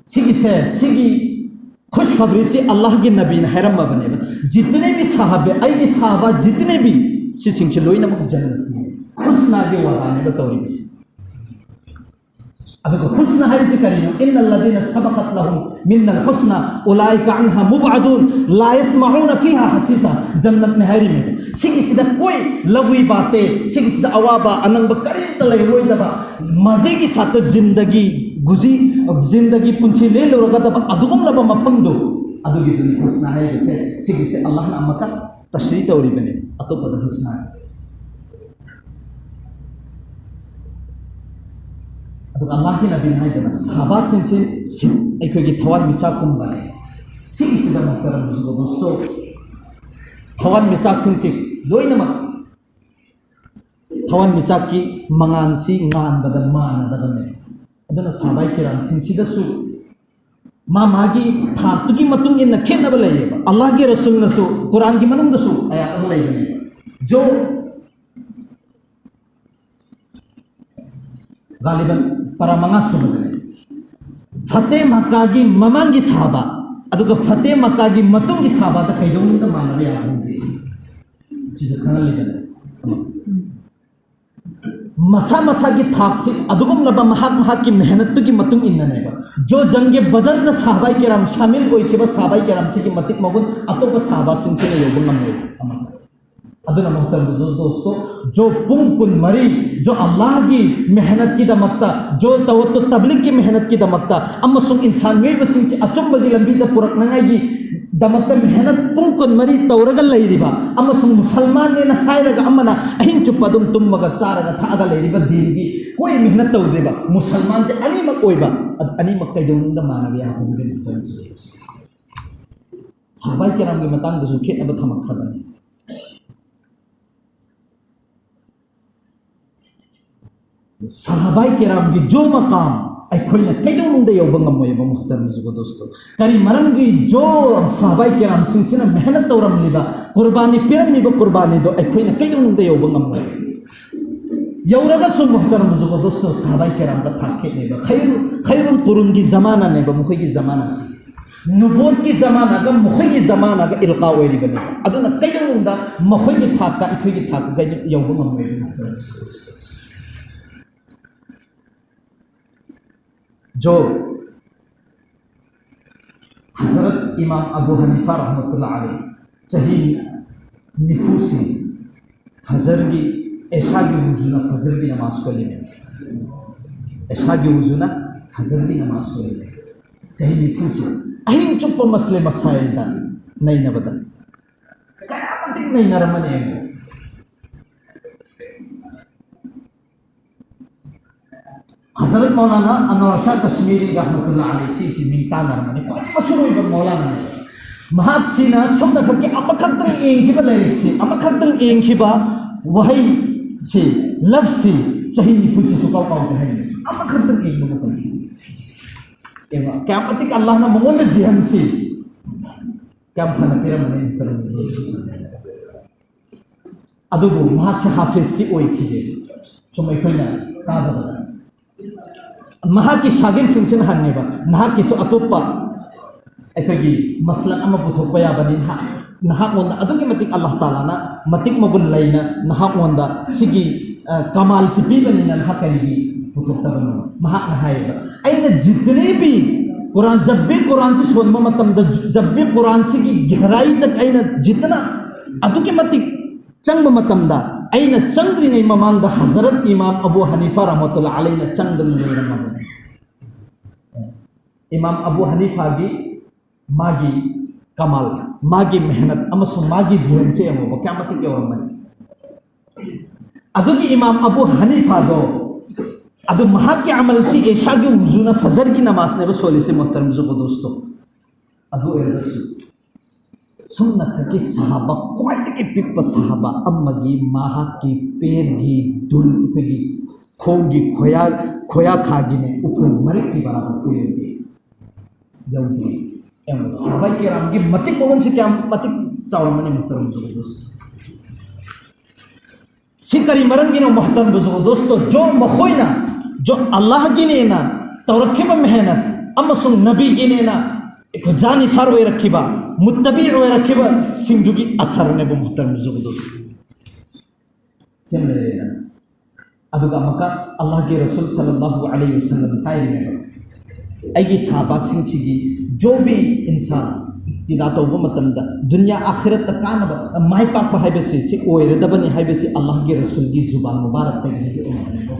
ꯁꯤꯒꯤꯁꯦ, ꯁꯤꯒꯤ ꯈꯨꯁꯈꯕꯔꯤꯁꯤ ꯑꯜꯂꯥꯍꯒꯤ ꯅꯕꯤꯅ ꯍꯥꯏꯔꯝꯃꯕꯅꯦꯕ꯫ ꯖꯤꯇꯅꯦꯕꯤ ꯁꯥꯍꯥꯕꯦ, ꯑꯩꯒꯤ ꯁꯥꯍꯥꯕꯥ ꯖꯤꯇꯅꯦꯕꯤ, ꯁꯤꯁꯤꯡꯁꯤ ꯂꯣꯏꯅꯃꯛ ꯖꯟꯅꯠꯅꯤ꯫ ꯍꯨꯁꯅꯥꯒꯤ ꯋꯥꯗꯥꯅꯦꯕ ꯇꯧꯔꯤꯕꯁꯤ꯫ ꯑꯗꯨꯒ ꯍꯨꯁꯅꯥ ꯍꯥꯏꯔꯤꯁꯤ ꯀꯔꯤꯅꯣ? "ꯏꯟꯅꯜꯂꯗꯤꯅ ꯁꯕꯀꯠ ꯂꯍꯨꯝ ꯃꯤꯟꯅꯜ ꯍꯨꯁꯅꯥ ꯎꯂꯥꯏꯀ ꯑꯟꯍꯥ ꯃꯨꯕꯥꯗꯨꯟ ꯂꯥ ꯌꯁꯃꯥꯎꯅ ꯐꯤꯍꯥ ꯍꯁꯤꯁꯥ", ꯖꯟꯅꯠꯅꯦ ꯍꯥꯏꯔꯤꯅꯦꯕ꯫ ꯁꯤꯒꯤꯁꯤꯗ ꯀꯣꯏ ꯂꯧꯏ ꯕꯥꯇꯦ, ꯁꯤꯒꯤꯁꯤꯗ ꯑꯋꯥꯕ ꯑꯅꯪꯕ ꯀꯔꯤꯝꯇ ꯂꯩꯔꯣꯏꯗꯕ, ꯃꯖꯦꯒꯤ ꯁꯥꯠꯇ ꯖꯤꯟꯗꯒꯤ ꯒꯨꯖꯤ, ꯖꯤꯟꯗꯒꯤ ꯄꯨꯟꯁꯤ ꯂꯦꯜꯂꯨꯔꯒꯗꯕ ꯑꯗꯨꯒꯨꯝꯂꯕ ꯃꯐꯝꯗꯣ, ꯑꯗꯨꯒꯤꯗꯨꯅꯤ ꯍꯨꯁꯅꯥ ꯍꯥꯏꯔꯤꯕꯁꯦ꯫ ꯁꯤꯒꯤꯁꯦ ꯑꯜꯂꯥꯍꯅ ꯑꯃꯈꯛ ꯇꯁꯔꯤ ꯇꯧꯔꯤꯕꯅꯤ, ꯑꯇꯣꯞꯄꯗ ꯍꯨꯁꯅꯥ꯫ ꯑꯗꯨꯒ ꯑꯜꯂꯥꯍꯒꯤ ꯅꯕꯤꯅ ꯍꯥꯏꯗꯅ ꯁꯍꯥꯕꯥꯁꯤꯡꯁꯤ ꯁꯤ ꯑꯩꯈꯣꯏꯒꯤ ꯊꯋꯥꯟꯃꯤꯆꯥꯛꯀꯨꯝꯕꯅꯤ꯫ ꯁꯤꯒꯤꯁꯤꯗ ꯃꯨꯍꯇꯔꯝ ꯗꯣꯁꯇꯣ, ꯊꯋꯥꯟꯃꯤꯆꯥꯛꯁꯤꯡꯁꯤ ꯂꯣꯏꯅꯃꯛ ꯊꯋꯥꯟꯃꯤꯆꯥꯛꯀꯤ ꯃꯉꯥꯜꯁꯤ ꯉꯥꯟꯕꯗ ꯃꯥꯟꯅꯗꯕꯅꯦ꯫ ꯑꯗꯨꯅ ꯁꯍꯥꯕꯥꯏ ꯀꯤꯔꯥꯝꯁꯤꯡꯁꯤꯗꯁꯨ ꯃꯥ ꯃꯥꯒꯤ ꯊꯥꯛꯇꯨꯒꯤ ꯃꯇꯨꯡ ꯏꯟꯅ ꯈꯦꯠꯅꯕ ꯂꯩꯌꯦꯕ꯫ ꯑꯜꯂꯥꯍꯒꯤ ꯔꯁꯨꯜꯅꯁꯨ ꯀꯨꯔꯥꯟꯒꯤ ꯃꯅꯨꯡꯗꯁꯨ ꯑꯌꯥꯠ ꯑꯃ ꯂꯩꯕꯅꯦꯕ꯫ ꯖꯣ ꯒꯥꯂꯤꯕꯟ ꯄꯔꯥ ꯃꯉꯥ ꯁꯨꯕꯗꯅꯦ꯫ ꯐꯇꯦ ꯃꯛꯀꯥꯒꯤ ꯃꯃꯥꯡꯒꯤ ꯁꯍꯥꯕꯥ ꯑꯗꯨꯒ ꯐꯇꯦ ꯃꯛꯀꯥꯒꯤ ꯃꯇꯨꯡꯒꯤ ꯁꯍꯥꯕꯥꯗ ꯀꯩꯗꯧꯅꯨꯡꯗ ꯃꯥꯟꯅꯕ ꯌꯥꯕ ꯅꯠꯇꯦ꯫ ꯁꯤꯁꯨ ꯈꯪꯍꯜꯂꯤꯗꯅ꯫ ꯃꯁꯥ ꯃꯁꯥꯒꯤ ꯊꯥꯛꯁꯤ ꯑꯗꯨꯒꯨꯝꯂꯕ ꯃꯍꯥꯛ ꯃꯍꯥꯛꯀꯤ ꯃꯦꯍꯅꯠꯇꯨꯒꯤ ꯃꯇꯨꯡ ꯏꯟꯅꯅꯦꯕ꯫ ꯖꯣ ꯖꯪꯒꯦ ꯕꯗꯔꯗ ꯁꯍꯥꯕꯥꯏ ꯀꯤꯔꯥꯝ ꯁꯥꯃꯤꯜ ꯑꯣꯏꯈꯤꯕ ꯁꯍꯥꯕꯥꯏ ꯀꯤꯔꯥꯝꯁꯤꯒꯤ ꯃꯇꯤꯛ ꯃꯒꯨꯟ ꯑꯇꯣꯞꯄ ꯁꯍꯥꯕꯥꯁꯤꯡꯁꯤꯅ ꯌꯧꯕ ꯉꯝꯃꯣꯏ꯫ ꯑꯃ꯫ ꯑꯗꯨꯅ ꯃꯨꯍꯇꯔꯝ ꯗꯣꯁꯇꯣ, ꯖꯣ ꯄꯨꯡ ꯀꯨꯟꯃꯔꯤ, ꯖꯣ ꯑꯜꯂꯥꯍꯒꯤ ꯃꯦꯍꯅꯠꯀꯤꯗꯃꯛꯇ, ꯖꯣ ꯇꯋꯠꯇꯨ ꯇꯕ꯭ꯂꯤꯛꯀꯤ ꯃꯦꯍꯅꯠꯀꯤꯗꯃꯛꯇ ꯑꯃꯁꯨꯡ ꯏꯟꯁꯥꯟ ꯃꯤꯑꯣꯏꯕꯁꯤꯡꯁꯤ ꯑꯆꯨꯝꯕꯒꯤ ꯂꯝꯕꯤꯗ ꯄꯨꯔꯛꯅꯉꯥꯏꯒꯤ ꯗꯃꯛꯇ ꯃꯦꯍꯅꯠ ꯄꯨꯡ ꯀꯨꯟꯃꯔꯤ ꯇꯧꯔꯒ ꯂꯩꯔꯤꯕ ꯑꯃꯁꯨꯡ ꯃꯨꯁꯜꯃꯥꯟꯅꯦꯅ ꯍꯥꯏꯔꯒ ꯑꯃꯅ ꯑꯍꯤꯡ ꯆꯨꯞꯄ ꯑꯗꯨꯝ ꯇꯨꯝꯃꯒ ꯆꯥꯔꯒ ꯊꯛꯑꯒ ꯂꯩꯔꯤꯕ ꯗꯤꯟꯒꯤ ꯀꯣꯏ ꯃꯦꯍꯅꯠ ꯇꯧꯗꯦꯕ꯫ ꯃꯨꯁꯜꯃꯥꯟꯗꯤ ꯑꯅꯤꯃꯛ ꯑꯣꯏꯕ, ꯑꯗꯨ ꯑꯅꯤꯃꯛ ꯀꯩꯗꯧꯅꯨꯡꯗ ꯃꯥꯟꯅꯕ ꯌꯥꯍꯟꯗꯦ꯫ ꯁꯍꯥꯕꯥꯏ ꯀꯤꯔꯥꯝꯒꯤ ꯃꯇꯥꯡꯗꯁꯨ ꯈꯦꯠꯅꯕ ꯊꯝꯃꯛꯈ꯭ꯔꯕꯅꯤ꯫ ꯁꯍꯥꯕꯥꯏ ꯀꯤꯔꯥꯝꯒꯤ ꯖꯣ ꯃꯀꯥꯝ ꯑꯩꯈꯣꯏꯅ ꯀꯩꯗꯧꯅꯨꯡꯗ ꯌꯧꯕ ꯉꯝꯃꯣꯏꯕ ꯃꯨꯍꯇꯔꯝ ꯖꯨꯒꯗꯣꯁꯇꯣ꯫ ꯀꯔꯤ ꯃꯔꯝꯒꯤ ꯖꯣ ꯁꯍꯥꯕꯥꯏ ꯀꯤꯔꯥꯝꯁꯤꯡꯁꯤꯅ ꯃꯦꯍꯅꯠ ꯇꯧꯔꯝꯂꯤꯕ, ꯀꯨꯔꯕꯥꯅꯤ ꯄꯤꯔꯝꯂꯤꯕ ꯀꯨꯔꯕꯥꯅꯤꯗꯣ ꯑꯩꯈꯣꯏꯅ ꯀꯩꯗꯧꯅꯨꯡꯗ ꯌꯧꯕ ꯉꯝꯃꯣꯏ꯫ ꯌꯧꯔꯒꯁꯨ ꯃꯨꯍꯇꯔꯝ ꯖꯨꯒꯣꯗꯣꯁꯇꯣ ꯁꯍꯥꯕꯥꯏ ꯀꯦꯔꯥꯝꯒ ꯊꯥꯛ ꯈꯦꯠꯅꯩꯕ꯫ ꯈꯩꯔꯨ-, ꯈꯩꯔꯨꯜ ꯀꯨꯔꯨꯟꯒꯤ ꯖꯃꯥꯅꯥꯅꯦꯕ ꯃꯈꯣꯏꯒꯤ ꯖꯃꯥꯅꯥꯁꯤ꯫ ꯅꯨꯕꯣꯠꯀꯤ ꯖꯃꯥꯅꯥꯒ ꯃꯈꯣꯏꯒꯤ ꯖꯃꯥꯅꯥꯒ ꯏꯜꯀꯥ ꯑꯣꯏꯔꯤꯕꯅꯦꯕ꯫ ꯑꯗꯨꯅ ꯀꯩꯗꯧꯅꯨꯡꯗ ꯃꯈꯣꯏꯒꯤ ꯊꯥꯛꯀ ꯑꯩꯈꯣꯏꯒꯤ ꯊꯥꯛꯀ ꯀꯩꯗꯧ ꯌꯧꯕ ꯉꯝꯃꯣꯏꯕ ꯃꯨꯍꯇꯔꯝ ꯖꯨꯒꯣꯗꯣꯁꯇꯣ꯫ ꯖꯣ ꯍꯖꯔꯠ ꯏꯃꯥꯝ ꯑꯕꯨ ꯍꯅꯤꯐꯥ ꯔꯍꯃꯇꯨꯜꯂꯥ ꯑꯂꯩ ꯆꯍꯤ ꯅꯤꯐꯨꯁꯤ ꯐꯖꯔꯒꯤ, ꯑꯦꯁꯥꯒꯤ ꯋꯨꯖꯨꯅ ꯐꯖꯔꯒꯤ ꯅꯃꯥꯖ ꯁꯣꯜꯂꯤꯃꯦ꯫ ꯑꯦꯁꯥꯒꯤ ꯋꯨꯖꯨꯅ ꯐꯖꯔꯒꯤ ꯅꯃꯥꯖ ꯁꯣꯜꯂꯤꯃꯦ꯫ ꯆꯍꯤ ꯅꯤꯐꯨꯁꯤ ꯑꯍꯤꯡ ꯆꯨꯞꯄ ꯃꯁꯂꯦ ꯃꯁꯥꯏꯜꯗ ꯅꯩꯅꯕꯗ ꯀꯌꯥ ꯃꯇꯤꯛ ꯅꯩꯅꯔꯝꯃꯅꯤ ꯌꯦꯡꯉꯣ꯫ ꯍꯖꯔꯠ ꯃꯧꯂꯥꯅꯥ ꯑꯅꯋꯔ ꯁꯥꯍ ꯀꯁꯃꯤꯔꯤ ꯔꯍꯃꯇꯨꯜꯂꯥ ꯑꯂꯩ ꯁꯤꯁꯤ ꯃꯤꯡ ꯇꯥꯟꯅꯔꯝꯕꯅꯤ꯫ ꯈ꯭ꯋꯥꯏꯗꯒꯤ ꯃꯁꯍꯨꯔ ꯑꯣꯏꯕ ꯃꯧꯂꯥꯅꯥꯅꯤ꯫ ꯃꯍꯥꯛꯁꯤꯅ ꯁꯣꯝꯗ ꯈꯛꯀꯤ ꯑꯃꯈꯛꯇꯪ ꯏꯟꯈꯤꯕ ꯂꯥꯏꯔꯤꯛꯁꯤ, ꯑꯃꯈꯛꯇꯪ ꯏꯟꯈꯤꯕ ꯋꯥꯍꯩꯁꯤ, ꯂꯐꯁꯤ ꯆꯍꯤ ꯅꯤꯐꯨꯁꯤꯁꯨ ꯀꯥꯎ ꯀꯥꯎꯗꯦ ꯍꯥꯏꯅꯤ꯫ ꯑꯃꯈꯛꯇꯪ ꯏꯟꯕ ꯃꯇꯝꯗ ꯌꯦꯡꯉꯣ, ꯀꯌꯥꯝ ꯃꯇꯤꯛ ꯑꯜꯂꯥꯍꯅ ꯃꯉꯣꯟꯗ ꯖꯤꯍꯟꯁꯤ ꯀꯌꯥꯝ ꯐꯅ ꯄꯤꯔꯝꯃꯅꯤ꯫ ꯑꯗꯨꯕꯨ ꯃꯍꯥꯛꯁꯦ ꯍꯥꯐꯤꯖꯇꯤ ꯑꯣꯏꯈꯤꯗꯦ꯫ ꯁꯨꯝ ꯑꯩꯈꯣꯏꯅ ꯇꯥꯖꯕꯗ ꯃꯍꯥꯛꯀꯤ ꯁꯥꯒꯤꯔꯁꯤꯡꯁꯤꯅ ꯍꯪꯉꯦꯕ, "ꯅꯍꯥꯛꯀꯤꯁꯨ ꯑꯇꯣꯞꯄ ꯑꯩꯈꯣꯏꯒꯤ ꯃꯁꯂꯛ ꯑꯃ ꯄꯨꯊꯣꯛꯄ ꯌꯥꯕꯅꯤ, ꯅꯍꯥꯛ, ꯅꯍꯥꯛꯉꯣꯟꯗ ꯑꯗꯨꯛꯀꯤ ꯃꯇꯤꯛ ꯑꯜꯂꯥꯍ ꯇꯥꯂꯥꯅ ꯃꯇꯤꯛ ꯃꯒꯨꯟ ꯂꯩꯅ ꯅꯍꯥꯛꯉꯣꯟꯗ ꯁꯤꯒꯤ, ꯑ, ꯀꯃꯥꯜꯁꯤ ꯄꯤꯕꯅꯤꯅ ꯅꯍꯥꯛ ꯀꯔꯤꯒꯤ ꯄꯨꯊꯣꯛꯇꯕꯅꯣ?" ꯃꯍꯥꯛꯅ ꯍꯥꯏꯌꯦꯕ, "ꯑꯩꯅ ꯖꯤꯇꯅꯦ ꯚꯤ ꯀꯨꯔꯥꯟ, ꯖꯕ ꯀꯨꯔꯥꯟꯁꯤ ꯁꯣꯟꯕ ꯃꯇꯝꯗ, ꯖꯕ ꯀꯨꯔꯥꯟꯁꯤꯒꯤ ꯒꯍꯔꯥꯏꯗ ꯑꯩꯅ ꯖꯤꯇꯅ ꯑꯗꯨꯛꯀꯤ ꯃꯇꯤꯛ ꯆꯪꯕ ꯃꯇꯝꯗ, ꯑꯩꯅ ꯆꯪꯗ꯭ꯔꯤꯉꯩ ꯃꯃꯥꯡꯗ ꯍꯖꯔꯠ ꯏꯃꯥꯝ ꯑꯕꯨ ꯍꯅꯤꯐꯥ ꯔꯍꯃꯇꯨꯜꯂꯥ ꯑꯂꯩꯅ ꯆꯪꯗꯅ ꯂꯩꯔꯝꯃꯕꯅꯤ꯫" ꯏꯃꯥꯝ ꯑꯕꯨ ꯍꯅꯤꯐꯥꯒꯤ ꯃꯥꯒꯤ ꯀꯃꯥꯜ, ꯃꯥꯒꯤ ꯃꯦꯍꯅꯠ ꯑꯃꯁꯨꯡ ꯃꯥꯒꯤ ꯖꯤꯍꯟꯁꯦ ꯌꯦꯡꯉꯣꯕ, ꯀꯌꯥꯝ ꯃꯇꯤꯛ ꯌꯧꯔꯝꯃꯅꯤ꯫ ꯑꯗꯨꯒꯤ ꯏꯃꯥꯝ ꯑꯕꯨ ꯍꯅꯤꯐꯥꯗꯣ, ꯑꯗꯨ ꯃꯍꯥꯛꯀꯤ ꯑꯃꯜꯁꯤ ꯑꯦꯁꯥꯒꯤ ꯋꯨꯖꯨꯅ ꯐꯖꯔꯒꯤ ꯅꯃꯥꯖꯅꯦꯕ ꯁꯣꯜꯂꯤꯁꯦ, ꯃꯣꯍꯇꯔꯝ ꯖꯨꯒꯣꯗꯣꯁꯇꯣ꯫ ꯑꯗꯨ ꯑꯣꯏꯔꯒꯁꯨ ꯁꯨꯝꯅꯈꯛꯀꯤ ꯁꯍꯥꯕ, ꯈ꯭ꯋꯥꯏꯗꯒꯤ ꯄꯤꯛꯄ ꯁꯍꯥꯕ ꯑꯃꯒꯤ ꯃꯍꯥꯛꯀꯤ ꯄꯦꯔꯒꯤ ꯗꯨꯜ, ꯑꯩꯈꯣꯏꯒꯤ ꯈꯣꯡꯒꯤ ꯈꯣꯌꯥ-, ꯈꯣꯌꯥꯈꯥꯒꯤꯅꯦ, ꯎꯐꯨꯜ ꯃꯔꯤꯛꯀꯤ ꯕꯔꯥꯕꯔ ꯀꯨꯏꯔꯗꯤ ꯌꯧꯗꯦ꯫ ꯌꯦꯡꯉꯣ, ꯁꯍꯥꯕꯥꯏ ꯀꯤꯔꯥꯝꯒꯤ ꯃꯇꯤꯛ ꯃꯒꯨꯟꯁꯤ ꯀꯌꯥꯝ ꯃꯇꯤꯛ ꯆꯥꯎꯔꯝꯃꯅꯤ, ꯃꯨꯍꯇꯔꯝ ꯖꯨꯒꯣꯗꯣꯁ꯫ ꯁꯤ ꯀꯔꯤ ꯃꯔꯝꯒꯤꯅꯣ ꯃꯨꯍꯇꯔꯝ ꯕꯨꯖꯨꯔꯒ ꯗꯣꯁꯇꯣ? ꯖꯣ ꯃꯈꯣꯏꯅ ꯖꯣ ꯑꯜꯂꯥꯍꯒꯤꯅꯦꯅ ꯇꯧꯔꯛꯈꯤꯕ ꯃꯦꯍꯅꯠ ꯑꯃꯁꯨꯡ ꯅꯕꯤꯒꯤꯅꯦꯅ ꯑꯩꯈꯣꯏ ꯖꯥꯅꯤꯁꯥꯔ ꯑꯣꯏꯔꯛꯈꯤꯕ, ꯃꯨꯠꯇꯕꯤ ꯑꯣꯏꯔꯛꯈꯤꯕ ꯁꯤꯡꯗꯨꯒꯤ ꯑꯁꯔꯅꯦꯕ ꯃꯨꯍꯇꯔꯝ ꯕꯨꯖꯨꯔꯒ ꯗꯣꯁꯇꯣ꯫ ꯁꯦꯝꯂꯦ꯫ ꯑꯗꯨꯒ ꯑꯃꯨꯛꯀ ꯑꯜꯂꯥꯍꯒꯤ ꯔꯁꯨꯜ ꯁꯜꯂꯜꯂꯥꯍꯨ ꯑꯂꯩꯍꯤ ꯋꯁꯜꯂꯝ ꯍꯥꯏꯔꯤꯅꯦꯕ, "ꯑꯩꯒꯤ ꯁꯍꯥꯕꯥꯁꯤꯡꯁꯤꯒꯤ ꯖꯣꯕꯤ ꯏꯟꯁꯥꯟ ꯏꯛꯇꯤꯗꯥ ꯇꯧꯕ ꯃꯇꯝꯗ ꯗꯨꯅꯤꯌꯥ ꯑꯥꯈꯤꯔꯠꯇ ꯀꯥꯟꯅꯕ, ꯃꯥꯏ ꯄꯥꯛꯄ ꯍꯥꯏꯕꯁꯤ ꯁꯤ ꯑꯣꯏꯔꯗꯕꯅꯤ" ꯍꯥꯏꯕꯁꯤ ꯑꯜꯂꯥꯍꯒꯤ ꯔꯁꯨꯜꯒꯤ ꯖꯨꯕꯥꯟ ꯃꯨꯕꯥꯔꯛꯇꯒꯤ ꯍꯥꯏꯗꯣꯛꯑꯝꯕꯅꯦꯕ꯫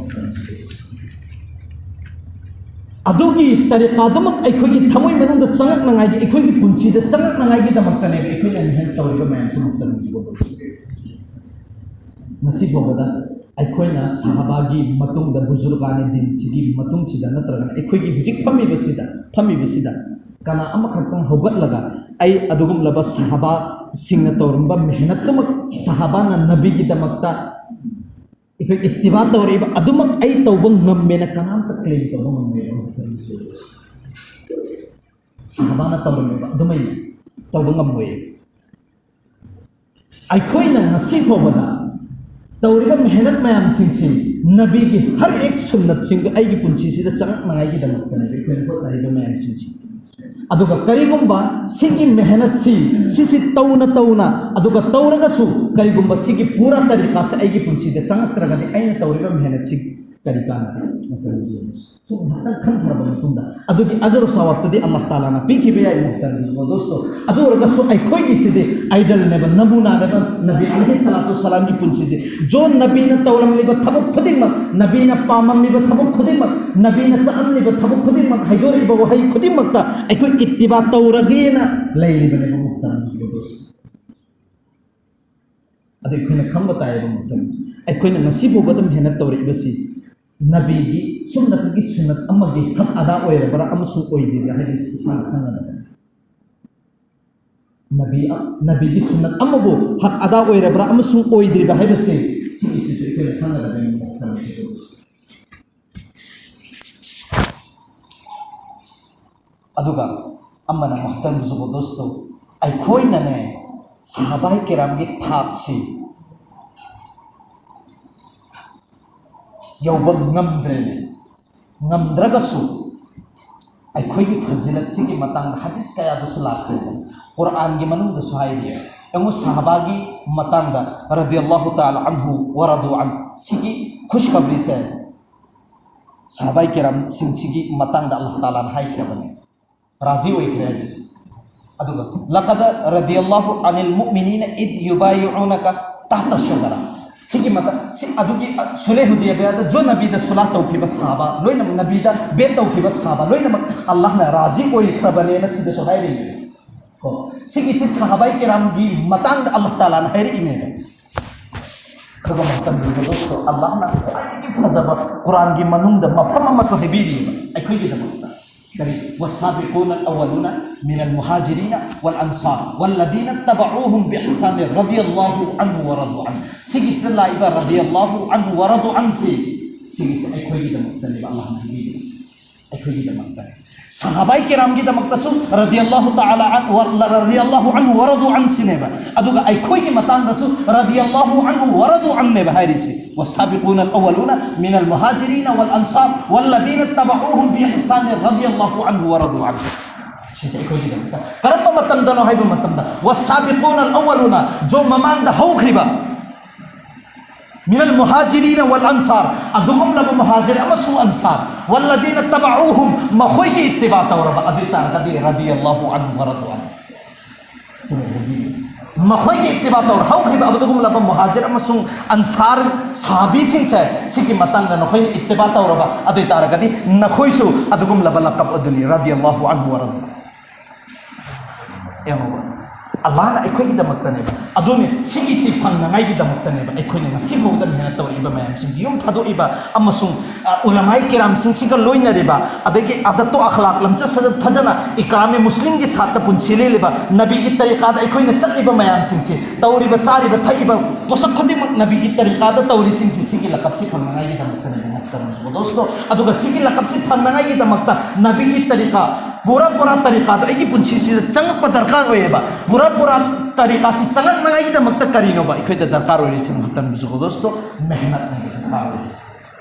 ꯑꯗꯨꯒꯤ ꯇꯔꯤꯀꯥꯗꯨꯃꯛ ꯑꯩꯈꯣꯏꯒꯤ ꯊꯃꯣꯏ ꯃꯅꯨꯡꯗ ꯆꯪꯉꯛꯅꯉꯥꯏꯒꯤ, ꯑꯩꯈꯣꯏꯒꯤ ꯄꯨꯟꯁꯤꯗ ꯆꯪꯉꯛꯅꯉꯥꯏꯒꯤꯗꯃꯛꯇꯅꯦꯕ ꯑꯩꯈꯣꯏꯅ ꯃꯦꯍꯅꯠ ꯇꯧꯔꯤꯕ ꯃꯌꯥꯝꯁꯤ꯫ ꯉꯁꯤ ꯐꯥꯎꯕꯗ ꯑꯩꯈꯣꯏꯅ ꯁꯍꯥꯕꯥꯒꯤ ꯃꯇꯨꯡꯗ, ꯕꯨꯖꯨꯔꯒꯥꯅꯤ ꯗꯤꯟꯁꯤꯒꯤ ꯃꯇꯨꯡꯁꯤꯗ ꯅꯠꯇ꯭ꯔꯒꯅ ꯑꯩꯈꯣꯏꯒꯤ ꯍꯧꯖꯤꯛ ꯐꯝꯃꯤꯕꯁꯤꯗ, ꯐꯝꯃꯤꯕꯁꯤꯗ ꯀꯅꯥ ꯑꯃꯈꯛꯇꯪ ꯍꯧꯒꯠꯂꯒ ꯑꯩ ꯑꯗꯨꯒꯨꯝꯂꯕ ꯁꯍꯥꯕꯥꯁꯤꯡꯅ ꯇꯧꯔꯝꯕ ꯃꯦꯍꯅꯠꯇꯨꯃꯛ, ꯁꯍꯥꯕꯥꯅ ꯅꯕꯤꯒꯤꯗꯃꯛꯇ ꯑꯩꯈꯣꯏ ꯏꯠꯇꯤꯕꯥ ꯇꯧꯔꯛꯏꯕ ꯑꯗꯨꯃꯛ ꯑꯩ ꯇꯧꯕ ꯉꯝꯃꯦꯅ ꯀꯅꯥꯝꯇ ꯀ꯭ꯂꯦꯝ ꯇꯧꯕ ꯉꯝꯃꯣꯏꯕ꯫ ꯁꯍꯥꯕꯥꯅ ꯇꯧꯔꯝꯃꯤꯕ ꯑꯗꯨꯃꯩ ꯇꯧꯕ ꯉꯝꯃꯣꯏ꯫ ꯑꯩꯈꯣꯏꯅ ꯉꯁꯤ ꯐꯥꯎꯕꯗ ꯇꯧꯔꯤꯕ ꯃꯦꯍꯅꯠ ꯃꯌꯥꯝꯁꯤꯡꯁꯤ, ꯅꯕꯤꯒꯤ ꯍꯔ ꯑꯦꯛ ꯁꯨꯟꯅꯠꯁꯤꯡꯗꯨ ꯑꯩꯒꯤ ꯄꯨꯟꯁꯤꯁꯤꯗ ꯆꯪꯉꯛꯅꯉꯥꯏꯒꯤꯗꯃꯛꯇꯅꯦꯕ ꯑꯩꯈꯣꯏꯅ ꯍꯣꯠꯅꯔꯤꯕ ꯃꯌꯥꯝꯁꯤꯡꯁꯤ꯫ ꯑꯗꯨꯒ ꯀꯔꯤꯒꯨꯝꯕ ꯁꯤꯒꯤ ꯃꯦꯍꯅꯠꯁꯤ, ꯁꯤꯁꯤ ꯇꯧꯅ ꯇꯧꯅ, ꯑꯗꯨꯒ ꯇꯧꯔꯒꯁꯨ ꯀꯔꯤꯒꯨꯝꯕ ꯁꯤꯒꯤ ꯄꯨꯔꯥ ꯇꯔꯤꯀꯥꯁꯦ ꯑꯩꯒꯤ ꯄꯨꯟꯁꯤꯗ ꯆꯪꯉꯛꯇ꯭ꯔꯒꯗꯤ ꯑꯩꯅ ꯇꯧꯔꯤꯕ ꯃꯦꯍꯅꯠꯁꯤ ꯀꯔꯤ ꯀꯥꯟꯅꯒꯦ? ꯁꯨꯝ ꯉꯥꯛꯇꯪ ꯈꯟꯊꯔꯕ ꯃꯇꯨꯡꯗ ꯑꯗꯨꯒꯤ ꯑꯖꯔ ꯁꯋꯥꯕꯇꯨꯗꯤ ꯑꯜꯂꯥꯍ ꯇꯥꯂꯥꯅ ꯄꯤꯈꯤꯕ ꯌꯥꯏ, ꯃꯨꯍꯇꯔꯝ ꯗꯣꯁꯇꯣ꯫ ꯑꯗꯨ ꯑꯣꯏꯔꯒꯁꯨ ꯑꯩꯈꯣꯏꯒꯤꯁꯤꯗꯤ ꯑꯥꯏꯗꯜꯅꯦꯕ, ꯅꯃꯨꯅꯥꯅꯦꯕ, ꯅꯕꯤ ꯑꯂꯩꯍꯤ ꯁꯂꯥꯇꯨ ꯁꯂꯥꯝꯒꯤ ꯄꯨꯟꯁꯤꯁꯦ꯫ ꯖꯣ ꯅꯕꯤꯅ ꯇꯧꯔꯝꯂꯤꯕ ꯊꯕꯛ ꯈꯨꯗꯤꯡꯃꯛ, ꯅꯕꯤꯅ ꯄꯥꯝꯃꯝꯂꯤꯕ ꯊꯕꯛ ꯈꯨꯗꯤꯡꯃꯛ, ꯅꯕꯤꯅ ꯆꯠꯂꯝꯂꯤꯕ ꯊꯕꯛ ꯈꯨꯗꯤꯡꯃꯛ, ꯍꯥꯏꯗꯣꯔꯛꯏꯕ ꯋꯥꯍꯩ ꯈꯨꯗꯤꯡꯃꯛꯇ ꯑꯩꯈꯣꯏ ꯏꯠꯇꯤꯕꯥ ꯇꯧꯔꯒꯦꯅ ꯂꯩꯔꯤꯕꯅꯦꯕ, ꯃꯨꯍꯇꯔꯝ ꯗꯣꯁꯇꯣ꯫ ꯑꯗꯨ ꯑꯩꯈꯣꯏꯅ ꯈꯪꯕ ꯇꯥꯏꯌꯦꯕ, ꯃꯨꯍꯇꯔꯝ꯫ ꯑꯩꯈꯣꯏꯅ ꯉꯁꯤ ꯐꯥꯎꯕꯗ ꯃꯦꯍꯅꯠ ꯇꯧꯔꯛꯏꯕꯁꯤ ꯅꯕꯤꯒꯤ ꯁꯨꯝꯅꯇꯒꯤ ꯁꯨꯟꯅꯠ ꯑꯃꯒꯤ ꯍꯛ ꯑꯗꯥ ꯑꯣꯏꯔꯕ꯭ꯔꯥ ꯑꯃꯁꯨꯡ ꯑꯣꯏꯗ꯭ꯔꯤꯕ꯭ꯔꯥ ꯍꯥꯏꯕꯁꯤ ꯏꯁꯥꯅ ꯈꯪꯒꯗꯕꯅꯤ꯫ ꯅꯕꯤ, ꯅꯕꯤꯒꯤ ꯁꯨꯟꯅꯠ ꯑꯃꯕꯨ ꯍꯛ ꯑꯗꯥ ꯑꯣꯏꯔꯕ꯭ꯔꯥ ꯑꯃꯁꯨꯡ ꯑꯣꯏꯗ꯭ꯔꯤꯕ꯭ꯔꯥ ꯍꯥꯏꯕꯁꯤ, ꯁꯤꯒꯤꯁꯤꯁꯨ ꯑꯩꯈꯣꯏꯅ ꯈꯪꯒꯗꯕꯅꯤ, ꯃꯨꯍꯇꯔꯝ꯫ ꯑꯗꯨꯒ ꯑꯃꯅ, ꯃꯨꯍꯇꯔꯝ ꯕꯨꯖꯨꯔꯒ ꯗꯣꯁꯇꯣ, ꯑꯩꯈꯣꯏꯅꯅꯦ ꯁꯍꯥꯕꯥꯏ ꯀꯤꯔꯥꯝꯒꯤ ꯊꯥꯛꯁꯤ ꯌꯧꯕ ꯉꯝꯗ꯭ꯔꯦꯅꯦ꯫ ꯉꯝꯗ꯭ꯔꯒꯁꯨ ꯑꯩꯈꯣꯏꯒꯤ ꯐꯖꯤꯂꯠꯁꯤꯒꯤ ꯃꯇꯥꯡꯗ ꯍꯗꯤꯁ ꯀꯌꯥꯗꯁꯨ ꯂꯥꯛꯈ꯭ꯔꯦꯕ꯫ ꯀꯨꯔꯥꯟꯒꯤ ꯃꯅꯨꯡꯗꯁꯨ ꯍꯥꯏꯔꯤꯕ꯫ ꯌꯦꯡꯉꯨ, ꯁꯍꯥꯕꯥꯒꯤ ꯃꯇꯥꯡꯗ ꯔꯗꯤꯌꯜꯂꯥꯍꯨ ꯇꯥꯂꯥ ꯑꯟꯍꯨ ꯋꯔꯗꯨ ꯑꯟ ꯁꯤꯒꯤ ꯈꯨꯁꯈꯕꯔꯤꯁꯦ ꯁꯍꯥꯕꯥꯏ ꯀꯤꯔꯥꯝꯁꯤꯡꯁꯤꯒꯤ ꯃꯇꯥꯡꯗ ꯑꯜꯂꯥꯍ ꯇꯥꯂꯥꯅ ꯍꯥꯏꯈ꯭ꯔꯕꯅꯤ꯫ ꯔꯥꯖꯤ ꯑꯣꯏꯈ꯭ꯔꯦ ꯍꯥꯏꯕꯁꯦ꯫ ꯑꯗꯨꯒ ꯂꯀꯗ ꯔꯗꯤꯌꯜꯂꯥꯍꯨ ꯑꯅꯤꯜ ꯃꯨꯑꯃꯤꯅꯤꯅ ꯏꯗ ꯌꯨꯕꯥꯌꯤꯎꯅꯀ ꯇꯍꯇ ꯁꯖꯔꯥ꯫ ꯁꯤꯒꯤ ꯃꯇꯥꯡ ꯁꯤ ꯑꯗꯨꯒꯤ ꯁꯨꯂꯦ ꯍꯨꯗꯦꯕꯤꯌꯥꯗ ꯖꯣ ꯅꯕꯤꯗ ꯁꯨꯂꯥ ꯇꯧꯈꯤꯕ ꯁꯍꯥꯕꯥ ꯂꯣꯏꯅꯃꯛ, ꯅꯕꯤꯗ ꯕꯦꯠ ꯇꯧꯈꯤꯕ ꯁꯍꯥꯕꯥ ꯂꯣꯏꯅꯃꯛ ꯑꯜꯂꯥꯍꯅ ꯔꯥꯖꯤ ꯑꯣꯏꯈ꯭ꯔꯕꯅꯦꯅ ꯁꯤꯗꯁꯨ ꯍꯥꯏꯔꯤꯅꯦ꯫ ꯀꯣ, ꯁꯤꯒꯤꯁꯤ ꯁꯍꯥꯕꯥꯏ ꯀꯤꯔꯥꯝꯒꯤ ꯃꯇꯥꯡꯗ ꯑꯜꯂꯥꯍ ꯇꯥꯂꯥꯅ ꯍꯥꯏꯔꯛꯏꯅꯦꯕ꯫ ꯈꯔ ꯃꯇꯝꯗꯨꯗ ꯑꯜꯂꯥꯍꯅ ꯈ꯭ꯋꯥꯏꯗꯒꯤ ꯐꯖꯕ ꯀꯨꯔꯥꯟꯒꯤ ꯃꯅꯨꯡꯗ ꯃꯐꯝ ꯑꯃꯁꯨ ꯍꯥꯏꯕꯤꯔꯤꯕ ꯑꯩꯈꯣꯏꯒꯤꯗꯃꯛꯇ꯫ ꯀꯔꯤ? والسابقون الأولون من المهاجرين والأنصار والذين اتبعوهم بإحسان رضي الله عنه ورضوا عنه. ꯁꯤꯒꯤꯁꯤꯗ ꯂꯥꯛꯏꯕ رضي الله عنه ورضوا عنه ꯁꯤ, ꯁꯤꯒꯤꯁꯤ ꯑꯩꯈꯣꯏꯒꯤꯗꯃꯛꯇꯅꯦꯕ ꯑꯜꯂꯥꯍꯅ ꯍꯥꯏꯕꯤꯔꯤꯁꯤ꯫ ꯑꯩꯈꯣꯏꯒꯤꯗꯃꯛꯇ꯫ ꯁꯍꯥꯕꯥꯏ ꯀꯤꯔꯥꯝꯒꯤꯗꯃꯛꯇꯁꯨ رضي الله تعالى عنه و-، رضي الله عنه ورضوا عنه ꯁꯤꯅꯦꯕ꯫ ꯑꯗꯨꯒ ꯑꯩꯈꯣꯏꯒꯤ ꯃꯇꯥꯡꯗꯁꯨ رضي الله عنه ورضوا عنه ꯅꯦꯕ ꯍꯥꯏꯔꯤꯁꯤ꯫ والسابقون الأولون من المهاجرين والأنصار والذين اتبعوهم بإحسان رضي الله عنه ورضوا عنه꯫ ꯁꯤꯁꯦ ꯑꯩꯈꯣꯏꯒꯤꯗꯃꯛꯇ ꯀꯔꯝꯕ ꯃꯇꯝꯗꯅꯣ ꯍꯥꯏꯕ ꯃꯇꯝꯗ, والسابقون الأولون, ꯖꯣ ꯃꯃꯥꯡꯗ ꯍꯧꯈ꯭ꯔꯤꯕ, من المهاجرين والأنصار, ꯑꯗꯨꯒꯨꯝꯂꯕ ꯃꯨꯍꯥꯖꯤꯔ ꯑꯃꯁꯨꯡ ꯑꯟꯁꯥꯔ, والذين اتبعوهم, ꯃꯈꯣꯏꯒꯤ ꯏꯠꯇꯤꯕꯥ ꯇꯧꯔꯕ, ꯑꯗꯨ ꯑꯣꯏ ꯇꯥꯔꯒꯗꯤ رضي الله عنه ورضوا عنه꯫ ꯃꯈꯣꯏꯒꯤ ꯏꯠꯇꯤꯕꯥ ꯇꯧꯔ ꯍꯧꯈꯤꯕ ꯑꯗꯨꯒꯨꯝꯂꯕ ꯃꯨꯍꯥꯖꯤꯔ ꯑꯃꯁꯨꯡ ꯑꯟꯁꯥꯔ ꯁꯍꯥꯕꯤꯁꯤꯡꯁꯦ ꯁꯤꯒꯤ ꯃꯇꯥꯡꯗ ꯅꯈꯣꯏꯅ ꯏꯠꯇꯤꯕꯥ ꯇꯧꯔꯕ ꯑꯗꯨ ꯑꯣꯏ ꯇꯥꯔꯒꯗꯤ ꯅꯈꯣꯏꯁꯨ ꯑꯗꯨꯒꯨꯝꯂꯕ ꯂꯀꯕ ꯑꯗꯨꯅꯤ, رضي الله عنه ورضوا عنه꯫ ꯌꯦꯡꯉꯨꯕ, ꯑꯜꯂꯥꯍꯅ ꯑꯩꯈꯣꯏꯒꯤꯗꯃꯛꯇꯅꯦꯕ꯫ ꯑꯗꯨꯅꯤ, ꯁꯤꯒꯤꯁꯤ ꯐꯪꯅꯉꯥꯏꯒꯤꯗꯃꯛꯇꯅꯦꯕ ꯑꯩꯈꯣꯏꯅ ꯉꯁꯤ ꯐꯥꯎꯗ ꯃꯦꯍꯅꯠ ꯇꯧꯔꯛꯏꯕ ꯃꯌꯥꯝꯁꯤꯡ, ꯌꯨꯝ ꯊꯥꯗꯣꯛꯏꯕ ꯑꯃꯁꯨꯡ, ꯑ, ꯎꯂꯃꯥꯏ ꯀꯤꯔꯥꯝꯁꯤꯡꯁꯤꯒ ꯂꯣꯏꯅꯔꯤꯕ, ꯑꯗꯒꯤ ꯑꯗꯠꯇꯣ ꯑꯈꯂꯥꯛ, ꯂꯝꯆꯠ ꯁꯥꯖꯠ ꯐꯖꯅ ꯏꯀꯔꯥꯃꯤ ꯃꯨꯁꯂꯤꯝꯒꯤ ꯁꯥꯠꯇ ꯄꯨꯟꯁꯤ ꯂꯦꯜꯂꯤꯕ, ꯅꯕꯤꯒꯤ ꯇꯔꯤꯀꯥꯗ ꯑꯩꯈꯣꯏꯅ ꯆꯠꯂꯤꯕ ꯃꯌꯥꯝꯁꯤꯡꯁꯤ, ꯇꯧꯔꯤꯕ, ꯆꯥꯔꯤꯕ, ꯊꯛꯏꯕ ꯄꯣꯠꯁꯛ ꯈꯨꯗꯤꯡꯃꯛ ꯅꯕꯤꯒꯤ ꯇꯔꯤꯀꯥꯗ ꯇꯧꯔꯤꯁꯤꯡꯁꯤ ꯁꯤꯒꯤ ꯂꯀꯕꯁꯤ ꯐꯪꯅꯉꯥꯏꯒꯤꯗꯃꯛꯇꯅꯦꯕ, ꯃꯨꯍꯇꯔꯝ ꯗꯣꯁꯇꯣ꯫ ꯑꯗꯨꯒ ꯁꯤꯒꯤ ꯂꯀꯕꯁꯤ ꯐꯪꯅꯉꯥꯏꯒꯤꯗꯃꯛꯇ ꯅꯕꯤꯒꯤ ꯇꯔꯤꯀꯥ, ꯄꯨꯔꯥ ꯄꯨꯔꯥ ꯇꯔꯤꯀꯥꯗꯣ ꯑꯩꯒꯤ ꯄꯨꯟꯁꯤꯁꯤꯗ ꯆꯪꯉꯛꯄ ꯗꯔꯀꯥꯔ ꯑꯣꯏꯌꯦꯕ꯫ ꯄꯨꯔꯥ ꯄꯨꯔꯥ ꯇꯔꯤꯀꯥꯁꯤ ꯆꯪꯉꯛꯅꯉꯥꯏꯒꯤꯗꯃꯛꯇ ꯀꯔꯤꯅꯣꯕ ꯑꯩꯈꯣꯏꯗ ꯗꯔꯀꯥꯔ ꯑꯣꯏꯔꯤꯁꯤ? ꯃꯨꯍꯇꯔꯝ ꯕꯨꯖꯨꯔꯒ ꯗꯣꯁꯇꯣ, ꯃꯦꯍꯅꯠꯅꯦ ꯗꯔꯀꯥꯔ ꯑꯣꯏꯔꯤꯁꯤ꯫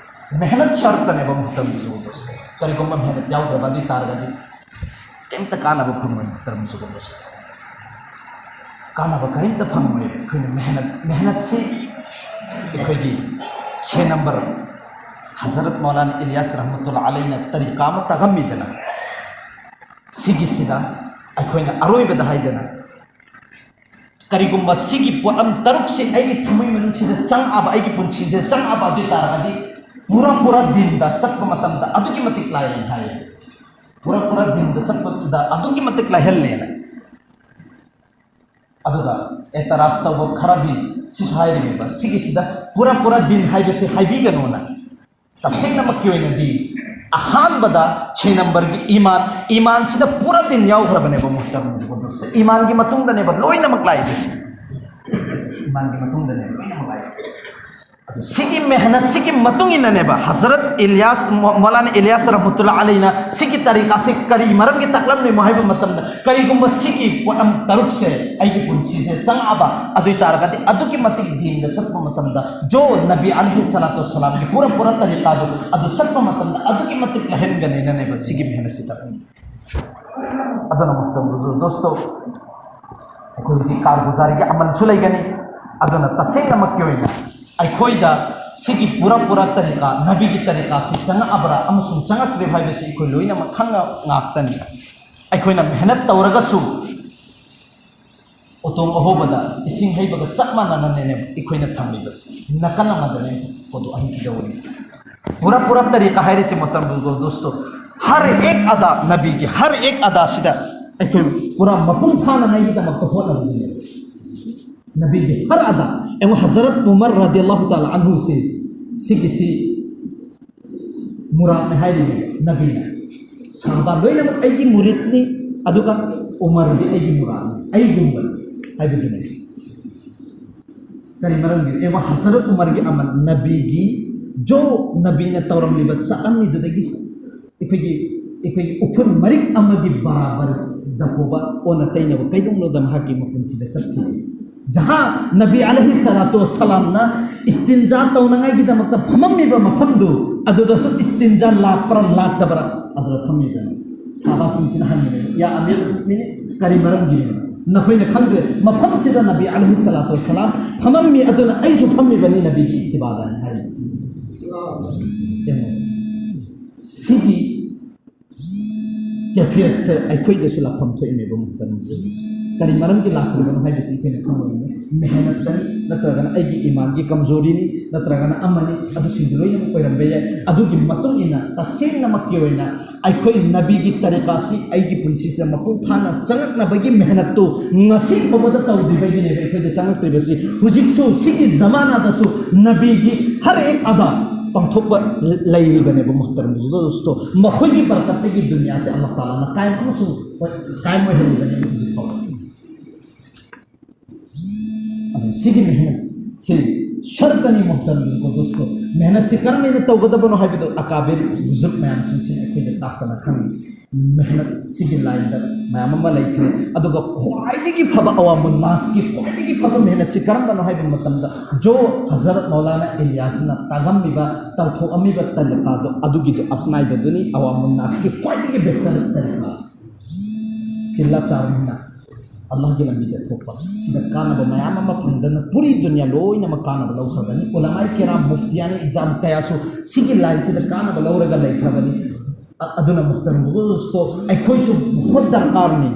ꯃꯦꯍꯅꯠ ꯁꯔꯠꯇꯅꯦꯕ ꯃꯨꯍꯇꯔꯝ ꯕꯨꯖꯨꯔꯒ ꯗꯣꯁꯇꯣ꯫ ꯀꯔꯤꯒꯨꯝꯕ ꯃꯦꯍꯅꯠ ꯌꯥꯎꯗ꯭ꯔꯕ ꯑꯗꯨ ꯑꯣꯏ ꯇꯥꯔꯒꯗꯤ ꯀꯩꯝꯇ ꯀꯥꯟꯅꯕ ꯐꯪꯉꯣꯏ ꯃꯨꯍꯇꯔꯝ ꯕꯨꯖꯨꯔꯒ ꯗꯣꯁꯇꯣ꯫ ꯀꯥꯟꯅꯕ ꯀꯔꯤꯝꯇ ꯐꯪꯉꯣꯏ꯫ ꯑꯩꯈꯣꯏꯅ ꯃꯦꯍꯅꯠ, ꯃꯦꯍꯅꯠꯁꯤ ꯑꯩꯈꯣꯏꯒꯤ ꯁꯦ ꯅꯝꯕꯔ ꯍꯖꯔꯠ ꯃꯧꯂꯥꯅꯥ ꯏꯂꯤꯌꯥꯁ ꯔꯍꯃꯇꯨꯜꯂꯥ ꯑꯂꯩꯅ ꯇꯔꯤꯀꯥ ꯑꯃ ꯇꯥꯛꯂꯝꯃꯤꯗꯅ, ꯁꯤꯒꯤꯁꯤꯗ ꯑꯩꯈꯣꯏꯅ ꯑꯔꯣꯏꯕꯗ ꯍꯥꯏꯗꯅ ꯀꯔꯤꯒꯨꯝꯕ ꯁꯤꯒꯤ ꯄꯣꯠꯂꯝ ꯇꯔꯨꯛꯁꯤ ꯑꯩꯒꯤ ꯊꯃꯣꯏ ꯃꯅꯨꯡꯁꯤꯗ ꯆꯪꯉꯛꯑꯕ, ꯑꯩꯒꯤ ꯄꯨꯟꯁꯤꯁꯤꯗ ꯆꯪꯉꯛꯑꯕ ꯑꯗꯨ ꯑꯣꯏ ꯇꯥꯔꯒꯗꯤ ꯄꯨꯔꯥ ꯄꯨꯔꯥ ꯗꯤꯟꯗ ꯆꯠꯄ ꯃꯇꯝꯗ ꯑꯗꯨꯛꯀꯤ ꯃꯇꯤꯛ ꯂꯥꯏꯔꯦ ꯍꯥꯏꯌꯦ꯫ ꯄꯨꯔꯥ ꯄꯨꯔꯥ ꯗꯤꯟꯗ ꯆꯠꯄꯗ ꯑꯗꯨꯛꯀꯤ ꯃꯇꯤꯛ ꯂꯥꯏꯍꯜꯂꯦꯅ꯫ ꯑꯗꯨꯒ ꯑꯦꯇꯔꯥꯖ ꯇꯧꯕ ꯈꯔꯗꯤ ꯁꯤꯁꯨ ꯍꯥꯏꯔꯤꯕ, ꯁꯤꯒꯤꯁꯤꯗ ꯄꯨꯔꯥ ꯄꯨꯔꯥ ꯗꯤꯟ ꯍꯥꯏꯕꯁꯤ ꯍꯥꯏꯕꯤꯒꯅꯨꯅ꯫ ꯇꯁꯦꯡꯅꯃꯛꯀꯤ ꯑꯣꯏꯅꯗꯤ ꯑꯍꯥꯟꯕꯗ ꯁꯦ ꯅꯝꯕꯔꯒꯤ ꯏꯃꯥꯟ, ꯏꯃꯥꯟꯁꯤꯗ ꯄꯨꯔꯥ ꯗꯤꯟ ꯌꯥꯎꯈ꯭ꯔꯕꯅꯦꯕ ꯃꯨꯍꯇꯔꯝ ꯕꯨꯖꯨꯔꯒ ꯗꯣꯁꯇꯣ꯫ ꯏꯃꯥꯟꯒꯤ ꯃꯇꯨꯡꯗꯅꯦꯕ ꯂꯣꯏꯅꯃꯛ ꯂꯥꯛꯏꯁꯦ꯫ ꯏꯃꯥꯟꯒꯤ ꯃꯇꯨꯡꯗꯅꯦꯕ ꯂꯣꯏꯅꯃꯛ ꯂꯥꯛꯏꯁꯦ꯫ ꯑꯗꯨ ꯁꯤꯒꯤ ꯃꯦꯍꯅꯠꯁꯤꯒꯤ ꯃꯇꯨꯡ ꯏꯟꯅꯅꯦꯕ ꯍꯖꯔꯠ ꯏꯂꯤꯌꯥꯁ, ꯃꯧ-, ꯃꯧꯂꯥꯅꯥ ꯏꯂꯤꯌꯥꯁ ꯔꯍꯃꯇꯨꯜꯂꯥ ꯑꯂꯩꯅ ꯁꯤꯒꯤ ꯇꯔꯤꯀꯥꯁꯦ ꯀꯔꯤ ꯃꯔꯝꯒꯤ ꯇꯥꯛꯂꯝꯃꯤꯅꯣ ꯍꯥꯏꯕ ꯃꯇꯝꯗ, ꯀꯔꯤꯒꯨꯝꯕ ꯁꯤꯒꯤ ꯄꯣꯠꯂꯝ ꯇꯔꯨꯛꯁꯦ ꯑꯩꯒꯤ ꯄꯨꯟꯁꯤꯁꯦ ꯆꯪꯉꯛꯑꯕ ꯑꯗꯨ ꯑꯣꯏ ꯇꯥꯔꯒꯗꯤ ꯑꯗꯨꯛꯀꯤ ꯃꯇꯤꯛ ꯗꯤꯟꯗ ꯆꯠꯄ ꯃꯇꯝꯗ ꯖꯣ ꯅꯕꯤ ꯑꯂꯩꯍꯤ ꯁꯂꯥꯇꯨ ꯋꯁꯁꯂꯥꯝꯒꯤ ꯄꯨꯔꯥ ꯄꯨꯔꯥ ꯇꯔꯤꯀꯥꯗꯨ ꯑꯗꯨ ꯆꯠꯄ ꯃꯇꯝꯗ ꯑꯗꯨꯛꯀꯤ ꯃꯇꯤꯛ ꯂꯥꯏꯍꯟꯒꯅꯤꯅꯅꯦꯕ ꯁꯤꯒꯤ ꯃꯦꯍꯅꯠꯁꯤ ꯇꯥꯛꯂꯝꯃꯤ꯫ ꯑꯗꯨꯅ ꯃꯨꯍꯇꯔꯝ ꯕꯨꯖꯨꯔꯒ ꯗꯣꯁꯇꯣ, ꯑꯩꯈꯣꯏ ꯍꯧꯖꯤꯛ ꯀꯥꯔꯒꯨꯖꯥꯔꯤꯒꯤ ꯑꯃꯜꯁꯨ ꯂꯩꯒꯅꯤ꯫ ꯑꯗꯨꯅ ꯇꯁꯦꯡꯅꯃꯛꯀꯤ ꯑꯣꯏꯅ ꯑꯩꯈꯣꯏꯗ ꯁꯤꯒꯤ ꯄꯨꯔꯥ ꯄꯨꯔꯥ ꯇꯔꯤꯀꯥ, ꯅꯕꯤꯒꯤ ꯇꯔꯤꯀꯥꯁꯤ ꯆꯪꯉꯛꯑꯕ꯭ꯔꯥ ꯑꯃꯁꯨꯡ ꯆꯪꯉꯛꯇ꯭ꯔꯤꯕ ꯍꯥꯏꯕꯁꯤ ꯑꯩꯈꯣꯏ ꯂꯣꯏꯅꯃꯛ ꯈꯪꯅ ꯉꯥꯛꯇꯅꯤ꯫ ꯑꯩꯈꯣꯏꯅ ꯃꯦꯍꯅꯠ ꯇꯧꯔꯒꯁꯨ ꯎꯇꯣꯡ ꯑꯍꯣꯕꯗ ꯏꯁꯤꯡ ꯍꯩꯕꯒ ꯆꯞ ꯃꯥꯟꯅꯅꯅꯦ ꯑꯩꯈꯣꯏꯅ ꯊꯝꯂꯤꯕꯁꯤ꯫ ꯅꯥꯀꯟ ꯑꯃꯗꯅꯦ ꯄꯣꯠꯇꯨ ꯑꯍꯟꯈꯤꯗꯧꯕꯅꯤ꯫ ꯄꯨꯔꯥ ꯄꯨꯔꯥ ꯇꯔꯤꯀꯥ ꯍꯥꯏꯔꯤꯁꯤ ꯃꯨꯍꯇꯔꯝ ꯕꯨꯖꯨꯔꯒ ꯗꯣꯁꯇꯣ, ꯍꯔ ꯑꯦꯛ ꯑꯗꯥ, ꯅꯕꯤꯒꯤ ꯍꯔ ꯑꯦꯛ ꯑꯗꯥꯁꯤꯗ ꯑꯩꯈꯣꯏ ꯄꯨꯔꯥ ꯃꯄꯨꯡ ꯐꯥꯅꯉꯥꯏꯒꯤꯗꯃꯛꯇ ꯍꯣꯠꯅꯕꯗꯨꯅꯦꯕ꯫ ꯅꯕꯤꯒꯤ ꯍꯔ ꯑꯗꯥ꯫ ꯌꯦꯡꯉꯣ, ꯍꯖꯔꯠ ꯎꯃꯔ ꯔꯗꯤꯌꯜꯂꯥꯍꯨ ꯇꯥꯂꯥ ꯑꯟꯍꯨꯁꯤ ꯁꯤꯒꯤꯁꯤ ꯃꯨꯔꯥꯠꯅꯤ ꯍꯥꯏꯔꯤꯅꯦ ꯅꯕꯤꯅ꯫ ꯁꯍꯥꯕꯥ ꯂꯣꯏꯅꯃꯛ ꯑꯩꯒꯤ ꯃꯨꯔꯤꯠꯅꯤ, ꯑꯗꯨꯒ ꯎꯃꯔꯗꯤ ꯑꯩꯒꯤ ꯃꯨꯔꯥꯠꯅꯤ, ꯑꯩꯒꯨꯝꯕꯅꯤ ꯍꯥꯏꯕꯗꯨꯅꯦ꯫ ꯀꯔꯤ ꯃꯔꯝꯒꯤ? ꯌꯦꯡꯉꯣ, ꯍꯖꯔꯠ ꯎꯃꯔꯒꯤ ꯑꯃꯜ, ꯅꯕꯤꯒꯤ ꯖꯣ, ꯅꯕꯤꯅ ꯇꯧꯔꯝꯂꯤꯕ ꯆꯠꯂꯝꯃꯤꯗꯨꯗꯒꯤ ꯑꯩꯈꯣꯏꯒꯤ, ꯑꯩꯈꯣꯏꯒꯤ ꯎꯐꯨꯟ ꯃꯔꯤꯛ ꯑꯃꯒꯤ ꯕꯔꯥꯕꯔꯗ ꯐꯥꯎꯕ ꯑꯣꯟꯅ ꯇꯩꯅꯕ ꯀꯩꯗꯧꯅꯨꯡꯗ ꯃꯍꯥꯛꯀꯤ ꯃꯄꯨꯟꯁꯤꯗ ꯆꯠꯈꯤ꯫ ꯖꯍꯥ ꯅꯕꯤ ꯑꯂꯩꯍꯤ ꯁꯂꯥꯇꯨ ꯋꯁꯁꯂꯥꯝꯅ ꯏꯁꯇꯤꯟꯖꯥ ꯇꯧꯅꯉꯥꯏꯒꯤꯗꯃꯛꯇ ꯐꯝꯃꯝꯃꯤꯕ ꯃꯐꯝꯗꯨ, ꯑꯗꯨꯗꯁꯨ ꯏꯁꯇꯤꯟꯖꯥ ꯂꯥꯛꯄ꯭ꯔꯥ ꯂꯥꯛꯇꯕ꯭ꯔꯥ? ꯑꯗꯨꯗ ꯐꯝꯃꯤꯕꯅꯤ꯫ ꯁꯍꯥꯕꯥꯁꯤꯡꯁꯤꯅ ꯍꯪꯉꯤꯕꯅꯤ, "ꯌꯥ ꯑꯃꯤꯔ ꯃꯨꯃꯤꯅꯤꯟ, ꯀꯔꯤ ꯃꯔꯝꯒꯤꯅꯣ? ꯅꯈꯣꯏꯅ ꯈꯪꯗ꯭ꯔꯦ, ꯃꯐꯝꯁꯤꯗ ꯅꯕꯤ ꯑꯂꯩꯍꯤ ꯁꯂꯥꯇꯨ ꯋꯁꯁꯂꯥꯝ ꯐꯝꯃꯝꯃꯤ, ꯑꯗꯨꯅ ꯑꯩꯁꯨ ꯐꯝꯃꯤꯕꯅꯤ ꯅꯕꯤꯒꯤ ꯏꯠꯇꯤꯕꯥꯗꯅꯤ" ꯍꯥꯏꯔꯤ꯫ ꯌꯦꯡꯉꯣ, ꯁꯤꯒꯤ ꯀꯦꯐꯤꯌꯠꯁꯦ ꯑꯩꯈꯣꯏꯗꯁꯨ ꯂꯥꯛꯐꯝ ꯊꯣꯛꯏꯅꯦꯕ, ꯃꯨꯍꯇꯔꯝ꯫ ꯀꯔꯤ ꯃꯔꯝꯒꯤ ꯂꯥꯛꯈ꯭ꯔꯤꯕꯅꯣ ꯍꯥꯏꯕꯁꯤ ꯑꯩꯈꯣꯏꯅ ꯈꯪꯕ ꯉꯝꯃꯤ꯫ ꯃꯦꯍꯅꯠꯇꯅꯤ, ꯅꯠꯇ꯭ꯔꯒꯅ ꯑꯩꯒꯤ ꯏꯃꯥꯟꯒꯤ ꯀꯝꯖꯣꯔꯤꯅꯤ, ꯅꯠꯇ꯭ꯔꯒꯅ ꯑꯃꯅꯤ, ꯑꯗꯨꯁꯤꯡꯗꯨ ꯂꯣꯏꯅꯃꯛ ꯑꯣꯏꯔꯝꯕ ꯌꯥꯏ꯫ ꯑꯗꯨꯒꯤ ꯃꯇꯨꯡ ꯏꯟꯅ ꯇꯁꯦꯡꯅꯃꯛꯀꯤ ꯑꯣꯏꯅ ꯑꯩꯈꯣꯏ ꯅꯕꯤꯒꯤ ꯇꯔꯤꯀꯥꯁꯤ ꯑꯩꯒꯤ ꯄꯨꯟꯁꯤꯁꯤꯗ ꯃꯄꯨꯡ ꯐꯥꯅ ꯆꯪꯂꯛꯅꯕꯒꯤ ꯃꯦꯍꯅꯠꯇꯨ ꯉꯁꯤ ꯐꯥꯎꯕꯗ ꯇꯧꯗ꯭ꯔꯤꯕꯒꯤꯅꯦꯕ ꯑꯩꯈꯣꯏꯗ ꯆꯪꯂꯛꯇ꯭ꯔꯤꯕꯁꯤ꯫ ꯍꯧꯖꯤꯛꯁꯨ ꯁꯤꯒꯤ ꯖꯃꯥꯅꯥꯗꯁꯨ ꯅꯕꯤꯒꯤ ꯍꯔ ꯑꯦꯛ ꯑꯗꯥ ꯄꯥꯡꯊꯣꯛꯄ ꯂꯩꯔꯤꯕꯅꯦꯕ, ꯃꯨꯍꯇꯔꯝ ꯗꯣꯁꯇꯣ꯫ ꯃꯈꯣꯏꯒꯤ ꯕꯔꯀꯠꯇꯒꯤ ꯗꯨꯅꯤꯌꯥꯁꯦ ꯑꯜꯂꯥꯍ ꯇꯥꯂꯥꯅ ꯀꯥꯏꯝ ꯑꯃꯁꯨꯡ ꯀꯥꯏꯝ ꯑꯣꯏꯍꯜꯂꯤꯕꯅꯦꯕ ꯍꯧꯖꯤꯛ ꯐꯥꯎꯕ꯫ ꯑꯗꯨ ꯁꯤꯒꯤ ꯃꯦꯍꯅꯠꯁꯤ ꯁꯔꯇꯅꯤ, ꯃꯨꯍꯇꯔꯝ ꯗꯣꯁꯇꯣ꯫ ꯃꯦꯍꯅꯠꯁꯤ ꯀꯔꯝꯍꯥꯏꯅ ꯇꯧꯒꯗꯕꯅꯣ ꯍꯥꯏꯕꯗꯨ ꯑꯀꯥꯕꯤꯔ ꯕꯨꯖꯨꯔꯒ ꯃꯌꯥꯝꯁꯤꯡꯁꯤꯅ ꯑꯩꯈꯣꯏꯗ ꯇꯥꯛꯇꯅ ꯈꯪꯉꯤ꯫ ꯃꯦꯍꯅꯠꯁꯤꯒꯤ ꯂꯥꯏꯟꯗ ꯃꯌꯥꯝ ꯑꯃ ꯂꯩꯈ꯭ꯔꯦ꯫ ꯑꯗꯨꯒ ꯈ꯭ꯋꯥꯏꯗꯒꯤ ꯐꯕ ꯑꯋꯥꯃꯨꯟ ꯅꯥꯁꯀꯤ ꯈ꯭ꯋꯥꯏꯗꯒꯤ ꯐꯕ ꯃꯦꯍꯅꯠꯁꯤ ꯀꯔꯝꯕꯅꯣ ꯍꯥꯏꯕ ꯃꯇꯝꯗ, ꯖꯣ ꯍꯖꯔꯠ ꯃꯧꯂꯥꯅꯥ ꯏꯂꯤꯌꯥꯁꯅ ꯇꯥꯛꯂꯝꯃꯤꯕ, ꯇꯧꯊꯣꯛꯂꯝꯃꯤꯕ ꯇꯔꯤꯀꯥꯗꯣ, ꯑꯗꯨꯒꯤꯗꯣ ꯑꯞꯅꯥꯏꯕꯗꯨꯅꯤ ꯑꯋꯥꯃꯨꯟ ꯅꯥꯁꯀꯤ ꯈ꯭ꯋꯥꯏꯗꯒꯤ ꯕꯦꯍꯇꯔ ꯇꯔꯤꯀꯥꯁꯤ꯫ ꯆꯤꯜꯂ ꯆꯥꯔꯃꯤꯅ ꯑꯜꯂꯥꯍꯒꯤ ꯂꯝꯕꯤꯗ ꯊꯣꯛꯄ, ꯁꯤꯗ ꯀꯥꯟꯅꯕ ꯃꯌꯥꯝ ꯑꯃ ꯐꯪꯗꯅ ꯄꯨꯔꯤ ꯗꯨꯅꯤꯌꯥ ꯂꯣꯏꯅꯃꯛ ꯀꯥꯟꯅꯕ ꯂꯧꯈ꯭ꯔꯕꯅꯤ꯫ ꯎꯂꯃꯥꯏ ꯀꯤꯔꯥꯝ, ꯃꯨꯐꯇꯤꯌꯥꯅꯤ ꯏꯖꯥꯝ ꯀꯌꯥꯁꯨ ꯁꯤꯒꯤ ꯂꯥꯏꯟꯁꯤꯗ ꯀꯥꯟꯅꯕ ꯂꯧꯔꯒ ꯂꯩꯈ꯭ꯔꯕꯅꯤ꯫ ꯑ-, ꯑꯗꯨꯅ ꯃꯨꯍꯇꯔꯝ ꯗꯣꯁꯇꯣ, ꯑꯩꯈꯣꯏꯁꯨ ꯃꯍꯨꯠ ꯗꯔꯀꯥꯔꯅꯤ꯫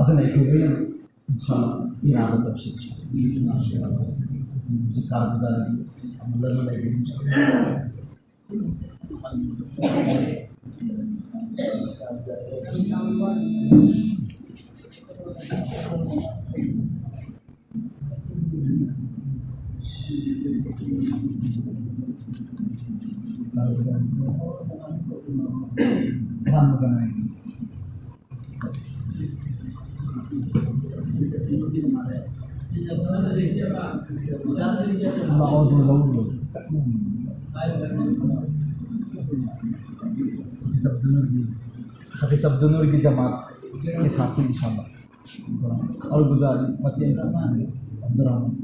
ꯑꯗꯨꯅ ꯑꯩꯈꯣꯏ ꯂꯣꯏꯅ ꯏꯟꯁꯥꯜꯂꯥꯍ ꯏꯔꯥꯗ ꯇꯧꯁꯤ꯫ ꯍꯧꯖꯤꯛ ꯀꯥꯔꯒꯨꯖꯥꯔꯒꯤ ꯑꯃ ꯂꯩꯕ ꯏꯟꯁꯥꯜꯂꯥꯍ꯫ ꯍꯥꯐꯤꯖ ꯑꯕꯗꯨꯜ ꯅꯨꯔꯒꯤ, ꯍꯥꯐꯤꯖ ꯑꯕꯗꯨꯜ ꯅꯨꯔꯒꯤ ꯖꯃꯥꯠ के साथ से निशाना। और गुजारी, बाकी अब्दुल रहमान।